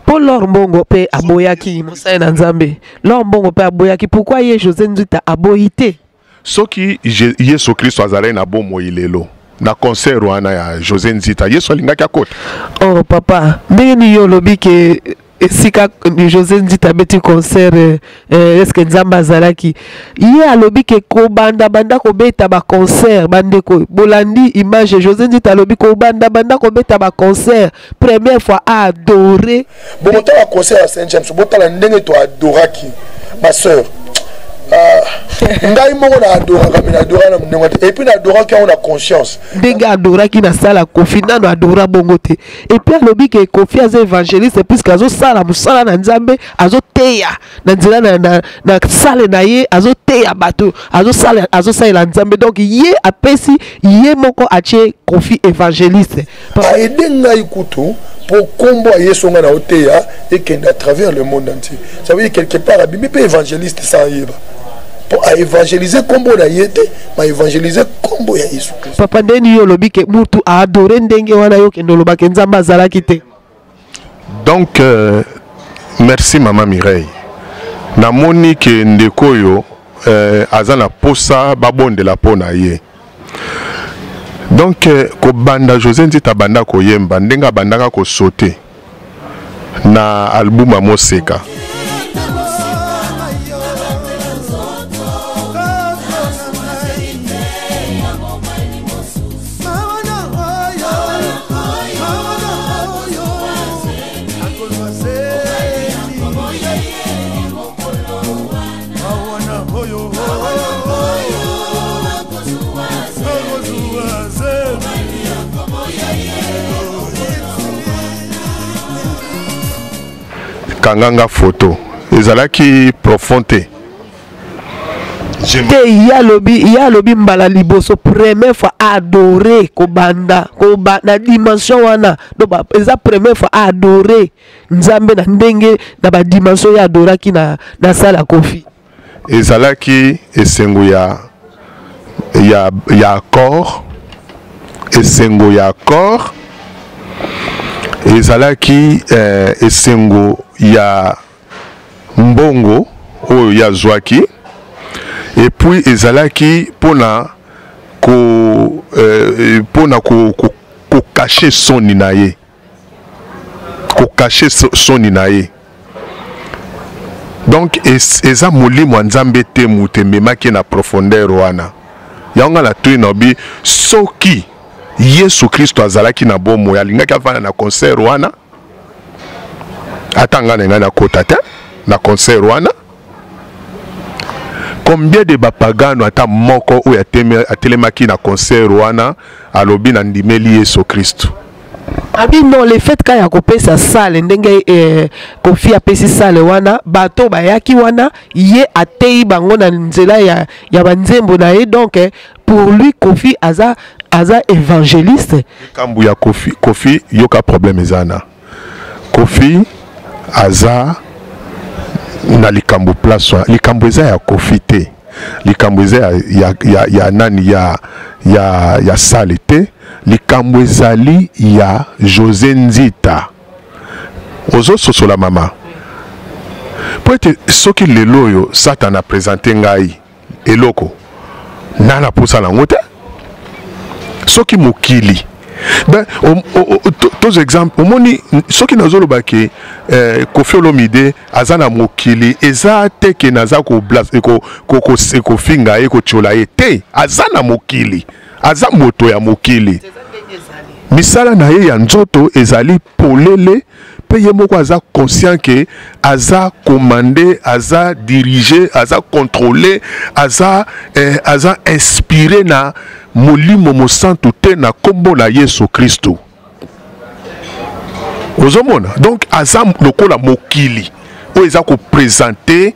Speaker 2: Po Lor Mbongo pe aboyaki mosali na Nzambe. Lor Mbongo pe aboyaki. Pourquoi ye José Nzita aboyi te?
Speaker 1: Soki Yesu Christo azalaki na bomoi lelo na concert wana ya José Nzita, Yesu alingaki akota.
Speaker 2: Oh papa, ndenge nini yo olobi ke esika José Nzita abeti concert est-ce que Nzambe azalaki? Ye alobi ke kobanda banda kobeta ba concert, bandeko bolandi image José Nzita alobi kobanda banda kobeta ba concert, première fois a adoré.
Speaker 6: Bon, botala concert ya Saint James, botala ndenge to adoraki ma sœur. Ngai moko na adoraka, mais na adoraka na ndenge te. Et puis na adoraki yango na conscience.
Speaker 2: Ndenge adoraki na sala Koffi, nano adora bongo te. Et puis alobi ke Koffi aza évangéliste puisque azosala mosala na Nzambe, azoteya na nzela na sale na ye, azoteya bato, azosalela Nzambe. Donc ye apesi ye moko atie Koffi évangéliste.
Speaker 6: Aide ngai kutu po kombo ya Yesu nga na oteya ekende à travers le monde entier. Ça veut dire quelque part abimi pe évangéliste sans yeba. Po a évangéliser kombo na ye te, ma évangéliser kombo ya Yesu Christ.
Speaker 2: Papa ndeni yo lobi ke mutu a adorer ndenge wana yo kendo loba ke Nzambe azalaki te.
Speaker 1: Donc merci maman Mireille. Namoni ke ndeko yo aza na posa babondela po na ye. Donc kobanda José Nzita banda koyemba ndenge abandaka ko sauter na album ya Moseka. Bakanga nga photo, ezalaki profond te.
Speaker 2: Te, ye alobi, ye alobi mbala liboso, première fois adore kobanda koba na dimension wana. Donc eza première fois adore Nzambe na ndenge na badimension ye adoraki na salle ya Kofi.
Speaker 1: Ezalaki esengo ya accord, esengo ya accord ezalaki esengo ya mbongo oyo ye azwaki, et puis ezalaki mpona ko mpona kocacher soni na ye, kocacher soni na ye. Donc eza molimo ya Nzambe te moto ememaki na profondeur wana. Yango nga natuni na obi, soki Yesu Kristo azalaki na bomoi, alingaki avanda na concert wana? Ata nga na ngai nakota te na concert wana. Combien de bapagano ata moko oyo atelemaki na concert wana alobi na ndimeli Yesu Kristo?
Speaker 2: Abi non, le fait kaka ya kopesa salle ndenge Kofi apesi salle wana, bato bayaki wana, ye ateyi bango na nzela ya banzembo na ye. Donc pour lui, Kofi aza évangéliste.
Speaker 1: Likambo ya Kofi, Kofi yoka, problème eza na Kofi, aza na likambo place wana. Likambo eza ya Kofi te, likambo eza ya nani, ya salle te, likambo ezali ya José Nzita. Ozososola, mama? Po ete soki lelo oyo Satan aprésenter ngai eloko na posa nango te, soki mokili ben, tozo exemple, omoni, soki nazoloba ke Kofi Olomide aza na mokili, eza te ke naza kofinga ye, kotiola ye te. Aza na mokili, aza moto ya mokili. Misala na ye ya nzoto ezali polele, mpe ye moko aza conscient ke aza commandé, aza dirigé, aza contrôlé, aza inspiré na Molimo Mosantu te, na nkombo na Yesu Kristo. Ozomona, donc aza lokola mokili oyo eza koprésenter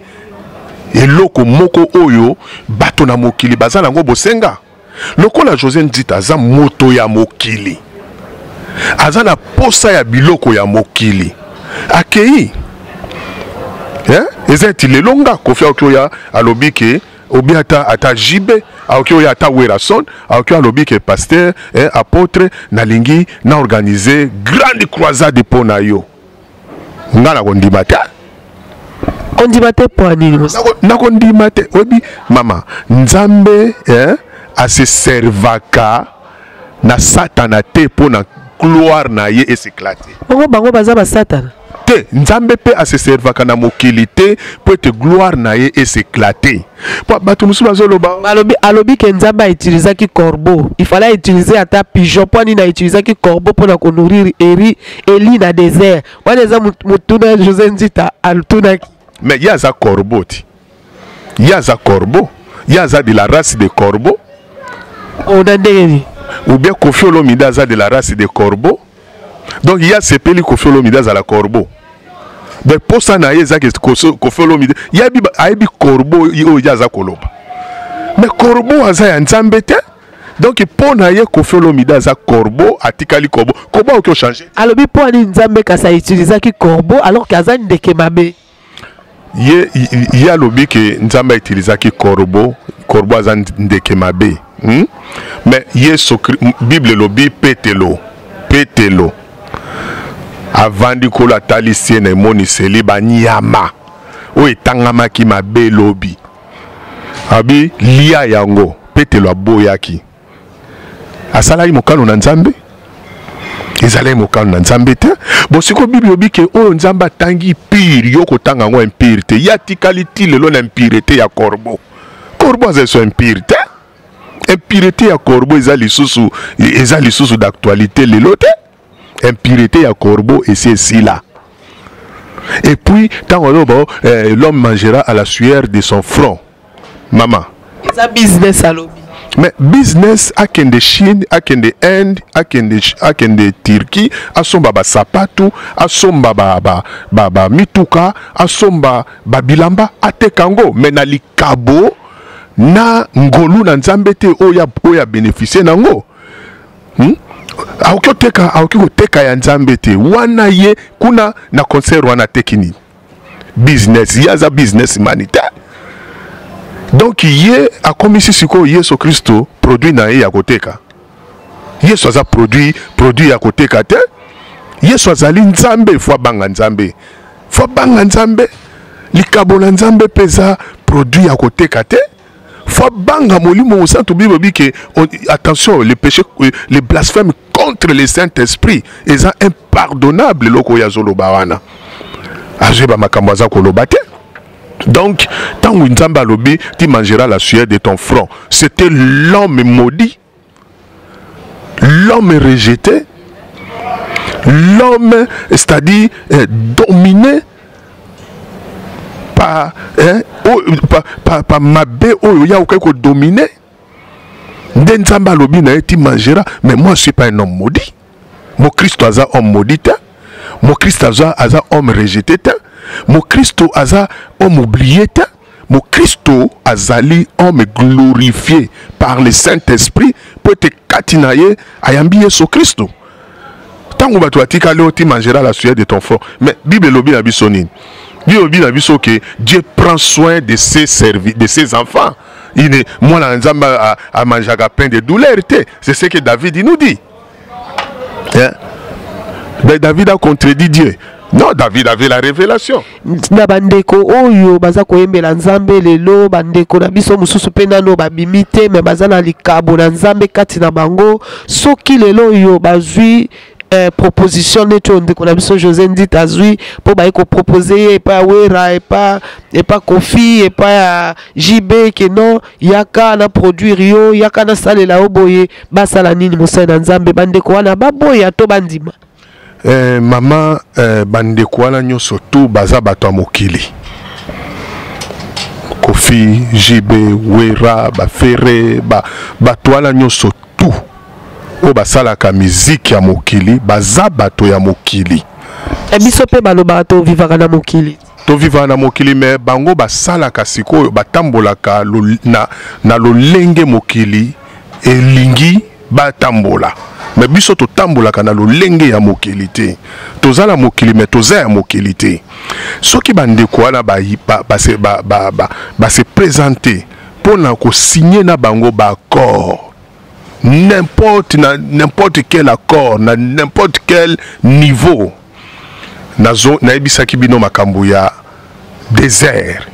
Speaker 1: eloko moko oyo bato na mokili baza nango bosenga. Lokola José Nzita aza moto ya mokili, aza na posa ya biloko ya mokili, akei eh? Eza eti lelo nga Kofi aoki oya alobi ke obi ata jibe aoki oya, ata Werason aoki alobi ke pasteur, eh, apôtre, nalingi na organiser grande croisade mpo na yo, nga nakondima te.
Speaker 2: Ondima te mpo nini?
Speaker 1: Nakondima te. Oyebi, mama, Nzambe, eh, aseservaka na Satana te mpo na gloire na ye es'éclater.
Speaker 2: Bongo bango baza basatana?
Speaker 1: Te, Nzambe mpe aseservaka na mokili te mpo ete gloire na ye es'éclater, mpo bato mosusu bazoloba.
Speaker 2: Alobi, alobi ke Nzambe autilisaki corbeau, il fallait utiliser ata pigeon. Mpo nini autilisaki corbeau mpona konourrir eri Eli na désert wana? Eza motuna José Nzita atunaki.
Speaker 1: Mais ye aza corbeau ti, ye aza corbeau, ye aza de la race de corbeau.
Speaker 2: Ona ndenge nini?
Speaker 1: Ou bien Kofi Olomide aza de la race de corbeau, donc ye asepeli Kofi Olomide azala corbeau. Donc posa na ye ezaki Kofi Olomide ye ayebi corbeau oyo ye aza koloba, mais corbeau aza ya Nzambe te. Donc mpo na ye, Kofi Olomide aza corbeau, atikali corbeau. Corbeau akoki ochanger.
Speaker 2: Alobi mpo ani Nzambe kasi autilisaki corbeau alors ke aza ndeke mabe?
Speaker 1: Ye alobi ke Nzambe autilisaki corbeau, corbeau aza ndeke mabe, Mais Yesu, Bible elobi, Petelo avandi, Nkolo atalisi ye na emoniseli banyama oyo etangamaki mabe elobi, abi lia yango. Petelo aboyaki. Asalaki mokano na Nzambe? Ezalaki mokano na Nzambe te. Bon, sikoyo Bible elobi ke oyo Nzambe atangi pur, yo kotanga yango impur te. Ye atikali ti lelo na impureté ya corbeau. Corbeau aza so impur te. Impureté ya corbeau eza lisusu d'actualité lelo te. Impureté ya corbeau esi esila. Et puis ntango aloba l'homme mangera à la sueur de son front, mama.
Speaker 2: Eza business, alobi.
Speaker 1: Mais business, akende Chine, akende Inde, akende, akende Turquie, asomba basapatu, asomba ba, ba, ba, ba mituka, asomba ba bilamba, ateka yango. Mais na likabo na ngolu na Nzambe te oyo oyo abénéficier nango. Akoki koteka, akoki koteka ya Nzambe te. Wana ye kuna na concert wana ateki nini? Business. Ye aza businessman te. Donc ye akomisi sikoyo Yesu Kristo produit na ye ya koteka. Yesu aza produit ya koteka te. Yesu azali Nzambe, faut abanga Nzambe. Faut abanga Nzambe. Likabo na Nzambe mpe eza produit ya koteka te. Faut abanga Molimo Mosantu. Bible dit que, on, attention, le péché, le blasphème contre le Saint-Esprit eza impardonnable. Eloko oyo azoloba wana, azoyeba makambo aza koloba te. Donc ntango Nzambe alobi tu mangeras la sueur de ton front, c'était l'homme maudit, l'homme rejeté, l'homme, c'est-à-dire dominé par, hein, oh, par, par, par mabe oyo ya okoki kodominer. Nde Nzambe alobi na ye tu mangeras. Mais moi, je suis pas un homme maudit. Mokristo aza homme maudit te. Mokristo aza homme rejeté te. Mokristo aza homme oublié te. Mokristo azali homme glorifié par le Saint-Esprit po ete kati na ye ayambi Yesu Kristo. Ntango bato batikali oyo tu mangeras la sueur de ton front, mais Bible elobi na biso nini? Bible elobi na biso ke Dieu prend soin de ses servi, de ses enfants. Il est mwana Nzambe amangeaka pain de douleur te. C'est ce que David nous dit, hein? Mais David a contredit Dieu. Non, David avait la révélation.
Speaker 2: Na bandeko oyo baza koyembela Nzambe lelo, bandeko na biso mosusu mpe nano babimi te, me baza na likabo na Nzambe kati na bango, soki lelo oyo bazwi proposition neti oyo ndeko na biso José Nzita azwi mpo baye kopropose ye epa ya Wera, epa Kofi, epa ya JB, ke non, yaka na produire yo, yaka nasalela yo boye, basala nini? Mosali na Nzambe, bandeko wana baboya to bandima?
Speaker 1: Mama, bandeko wana nyonso tu baza bato ya mokili. Kofi, JB, Wera, baFerre, bato wana nyonso tu oyo basalaka miziki ya mokili baza bato ya mokili.
Speaker 2: Biso mpe balobaka tovivaka na mokili.
Speaker 1: Tovivaka na mokili, me bango basalaka sikoyo, batambolaka na lolenge mokili elingi batambola. Me biso totambolaka na lolenge ya mokili te. Toza na mokili, me toza ya mokili te. Soki bandeko wana base ba, ba, ba, ba se présenter mpona kosigne na bango baaccord, n'importe na n'importe quel accord, na n'importe quel niveau, nazo nayebisaki bino makambo ya désert.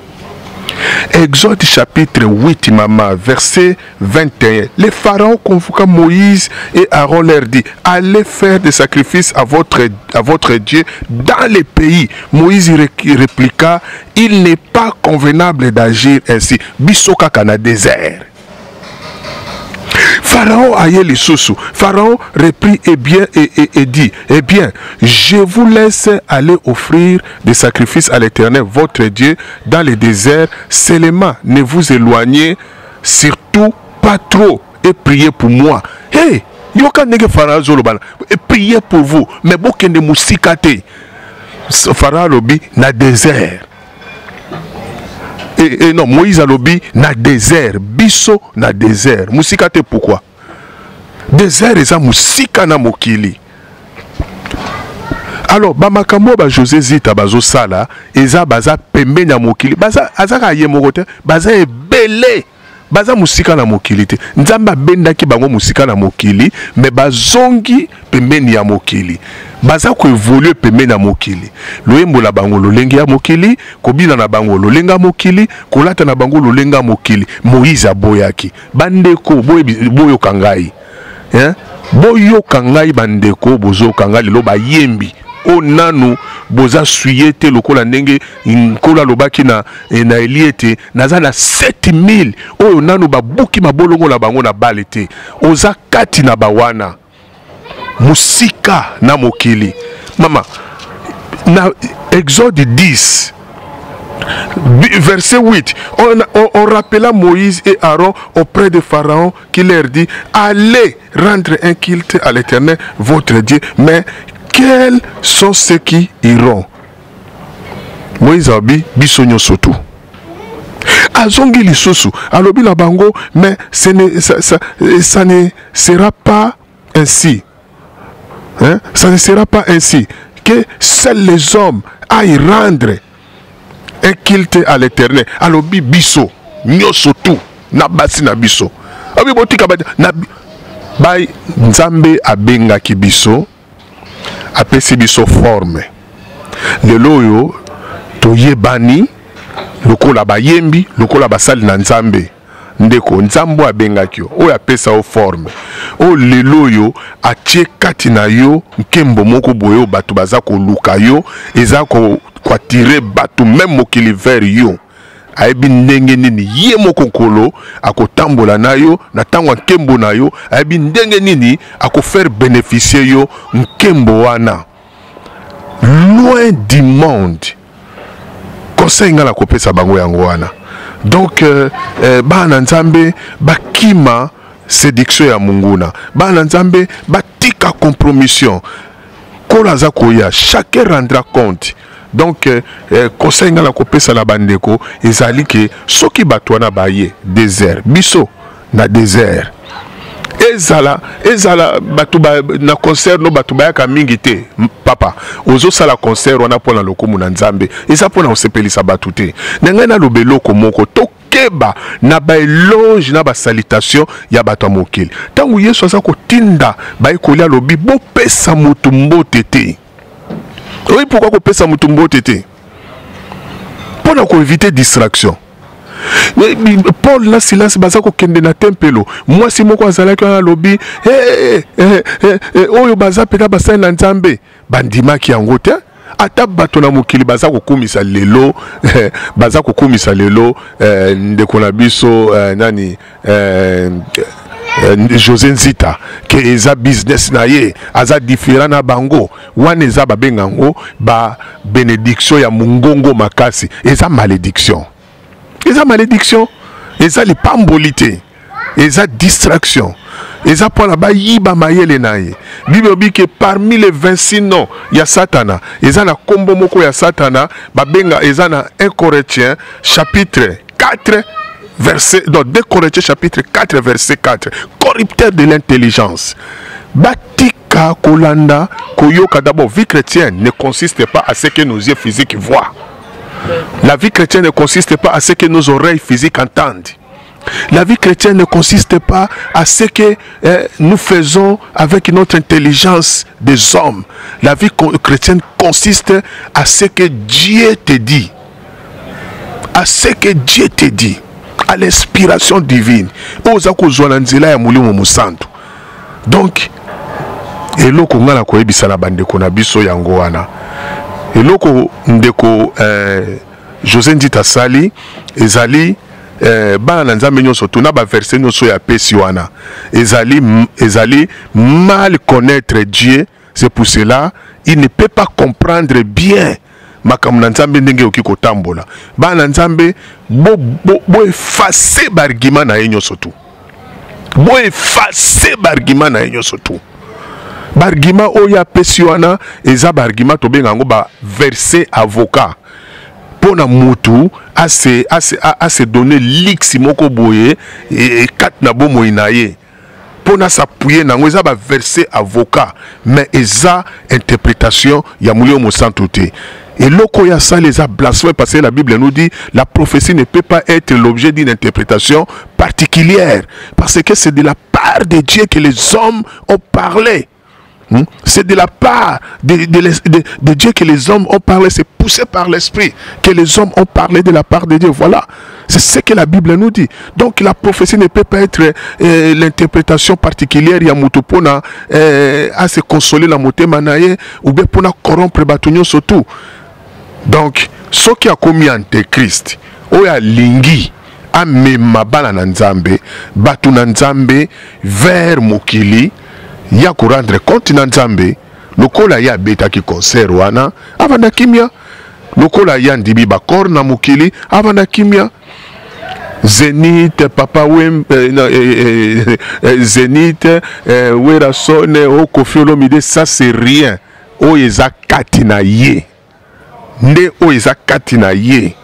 Speaker 1: Exode chapitre 8, maman, verset 21. Le pharaon convoqua Moïse et Aaron, leur dit: allez faire des sacrifices à votre Dieu dans les pays. Moïse répliqua: il n'est pas convenable d'agir ainsi. Biso kaka na désert. Pharaon aye lisusu. Pharaon reprit et bien et dit: eh bien, je vous laisse aller offrir des sacrifices à l'Éternel, votre Dieu, dans le désert. Seulement, ne vous éloignez surtout pas trop et priez pour moi. Hey, yoka ndenge Pharaon azoloba, et priez pour vous, mais bokende mosika te. Pharaon alobi na désert. Et non, Moïse alobi na désert, biso na désert. Mosika te pourquoi? Désert eza mosika na mokili. Alors bamakambo ba José Zita bazosala eza baza pembeni ya mokili, baza azaka ye moko te, baza ebele, baza mosika na mokili te. Nzambe abendaki bango mosika na mokili, me bazongi pembeni ya mokili, baza koévoluer pembeni ya mokili. Loyembo na bango lolenge ya mokili, kobina na bango lolenge ya mokili, kolata na bango lolenge ya mokili. Moïse aboyaki. Bandeko, boyoka ngai, hein? Boyoka ngai, bandeko, bozoyoka ngai lelo, bayembi oyo nanu boza suye te, lokola ndenge Nkolo alobaki na Eli ete naza na 7000 oyo nanu babuki mabolongo na bango na bale te. Oza kati na bawana, mosika na mokili. Mama, na Exode 10. Verset 8, on rappela Moïse et Aaron auprès de Pharaon qui leur dit, allez rendre un culte à l'Éternel, votre Dieu, mais quels sont ceux qui iront? Moïse alobi biso nyonso tu. Azongi lisusu, alobi na bango, mais ce ne, ça, ça, ça ne sera pas ainsi. Hein? Ça ne sera pas ainsi que seuls les hommes aillent rendre un culte à l'Éternel. Alobi biso nyonso tu na basi na biso. Alobi botika ba na bai Nzambe abengaki biso, apesi biso forme. Lelo oyo toyebani lokola bayembi, lokola basali na Nzambe. Ndeko, Nzambe abengaki yo, oyo apesa yo forme, oyo lelo oyo atie kati na yo nkembo moko boye oyo bato baza koluka yo, eza koatire bato meme mokili vers yo. Ayebi ndenge nini ye moko Nkolo akotambola na yo na ntango ya nkembo na yo, ayebi ndenge nini akofaire bénéficier yo nkembo wana loin du monde. Conseil nga nakopesa bango yango wana. Donc bana Nzambe bakima séduction ya munguna, bana Nzambe batika compromission. Nkolo aza koya, chacun rendra compte. Donc conseil nga nakopesa na bandeko ezali ke soki bato wana baye désert, biso na désert ezala bato ba, na concert no bato bayaka mingi te. Papa, ozosala concert wana mpona lokumu na Nzambe, eza mpona kosepelisa bato te. Na ngai naloba eloko moko, tokeba na baéloge na basalutation ya bato ya mokili. Ntango Yesu aza kotinda bayekoli, alobi bopesa motu mbote te. Oyi pourquoi kopesa motu mbote te? Mpona koéviter distraction. Paul na Silas baza kokende na tempelo, mwasi moko azalaki wana alobi hey, hey, hey, hey, oyo baza mpenza basali na Nzambe. Bandimaki yango te. Ata bato na mokili baza kokumisa lelo, baza kokumisa lelo ndeko na biso nani José Nzita, ke eza business na ye, aza différent na bango wana. Eza babenga yango ba bénédiction ya mongongo makasi. Eza malédiction, eza malédiction, eza lipamboli te, eza distraction, eza mpona bayiba mayele na ye. Bible elobi ke parmi les 26 noms ya Satana, eza na nkombo moko ya Satana babenga, eza na 1 Corinthiens chapitre 4 verset, non, 2 Corinthiens chapitre 4 verset 4, corrupteur de l'intelligence. Batika kolanda koyoka. D'abord, vie chrétienne ne consiste pas à ce que nos yeux physiques voient. La vie chrétienne ne consiste pas à ce que nos oreilles physiques entendent. La vie chrétienne ne consiste pas à ce que nous faisons avec notre intelligence des hommes. La vie chrétienne consiste à ce que Dieu te dit. À ce que Dieu te dit. À l'inspiration divine. Oza kozwa na nzela ya Molimo Mosantu. Donc, eloko nga na koyebisa na bandeko na biso yango wana. Eloko ndeko José Nzita asali ezali bana na Nzambe nyonso tu na baverset nyonso ya apesi wana ezali mal connaître Dieu. C'est pour cela il ne peut pas comprendre bien makambo na Nzambe ndenge okoki kotambola. Bana na Nzambe, boeffacer baargument na ye nyonso tu, boeffacer baargument na ye nyonso tu. Baargument oyo apesi wana eza baargument tobenga yango baverset avocat, mpo na mutu ase donner luxe moko boye kati na bomoi na ye, mpo na s'appuyer nango. Eza baverset avocat, mais eza interprétation ya Molimo Mosantu te. Eloko oyo asali eza blasphème, parce que la Bible nous dit: la prophétie ne peut pas être l'objet d'une interprétation particulière, parce que c'est de la part de Dieu que les hommes ont parlé. C'est de la part de Dieu que les hommes ont parlé. C'est poussé par l'Esprit que les hommes ont parlé de la part de Dieu. Voilà. C'est ce que la Bible nous dit. Donc la prophétie ne peut pas être l'interprétation particulière ya moto pona à se consoler la motema na ye ou bien pona corrompre bato nyonso tout. Donc soki akomi antéchrist oyo alingi amema bana na Nzambe, bato na Nzambe vers mokili, ya korendre compte na Nzambe. Lokola ye abetaki concert wana, avanda kimia. Lokola ye andimi bacor na mokili, avanda kimia. Zenith, Papa Wem, non, Zenith, Werrason, oh, Koffi Olomide, ça c'est rien. Oyo eza kati na ye. Nde oyo eza kati na ye.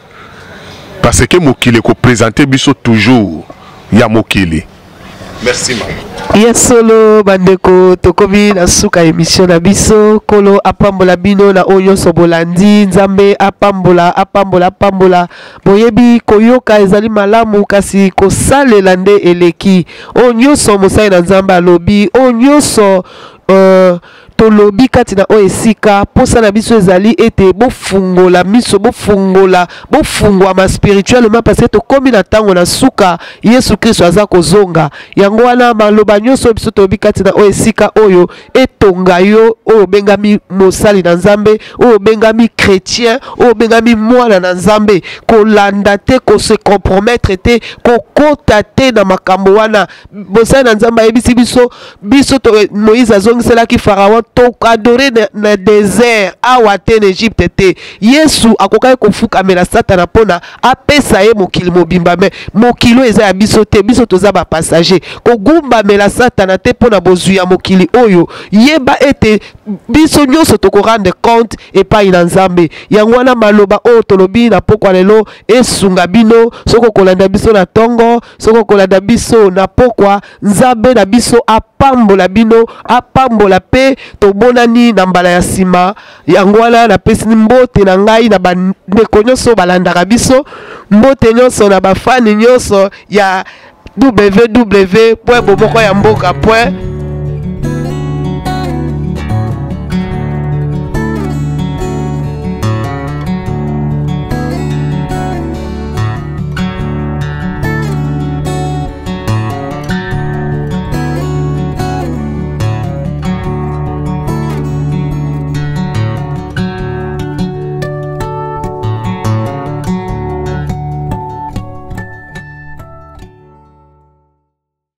Speaker 1: Parce que mokili ko présenter biso toujours ya mokili. Merci mama.
Speaker 2: Ya solo bandeko, tokomi na suka émission na biso. Kolo apambola bino na oyo nyonso bolandi. Nzambe apambola, apambola, apambola. Boyebi koyoka ezali malamu, kasi kosalela nde eleki. Oyo nyonso mosali na Nzambe alobi, oyo nyonso tolobi kati na oyo esika, posa na biso ezali ete bofungola miso, bofungola, bofungwama spirituellement, parce que tokomi na ntango na suka, Yesu Kristo aza kozonga. Yango wana maloba nyonso biso tolobi kati na oyo esika oyo etonga yo, oyo obengami mosali na Nzambe, oyo obengami chrétien, oyo obengami mwana na Nzambe, kolanda te, kose compromettre te, kokota te na makambo wana. Mosali na Nzambe ayebisi biso, biso to, Moïse azongiselaki Pharaon, toadore na désert awa te, na Egypte te. Yesu akokaki kofukamela Satana mpona apesa ye mokili mobimba, me mokili oyo eza ya biso te, biso toza ba passager. Kogumbamela Satana te mpona bozwi ya mokili oyo. Yeba ete biso nyonso tokorendre compte epai na Nzambe. Yango wana maloba oyo tolobi na pokwa lelo esunga bino. Soki okolanda biso na tongo, soki okolanda biso na pokwa, Nzambe na biso apambola bino, apambola pe tobonani na mbala ya nsima. Yango wana napesi mbote na ngai na bandeko nyonso balandaka biso, mbote nyonso na bafani nyonso ya www point bomoko ya mboka point.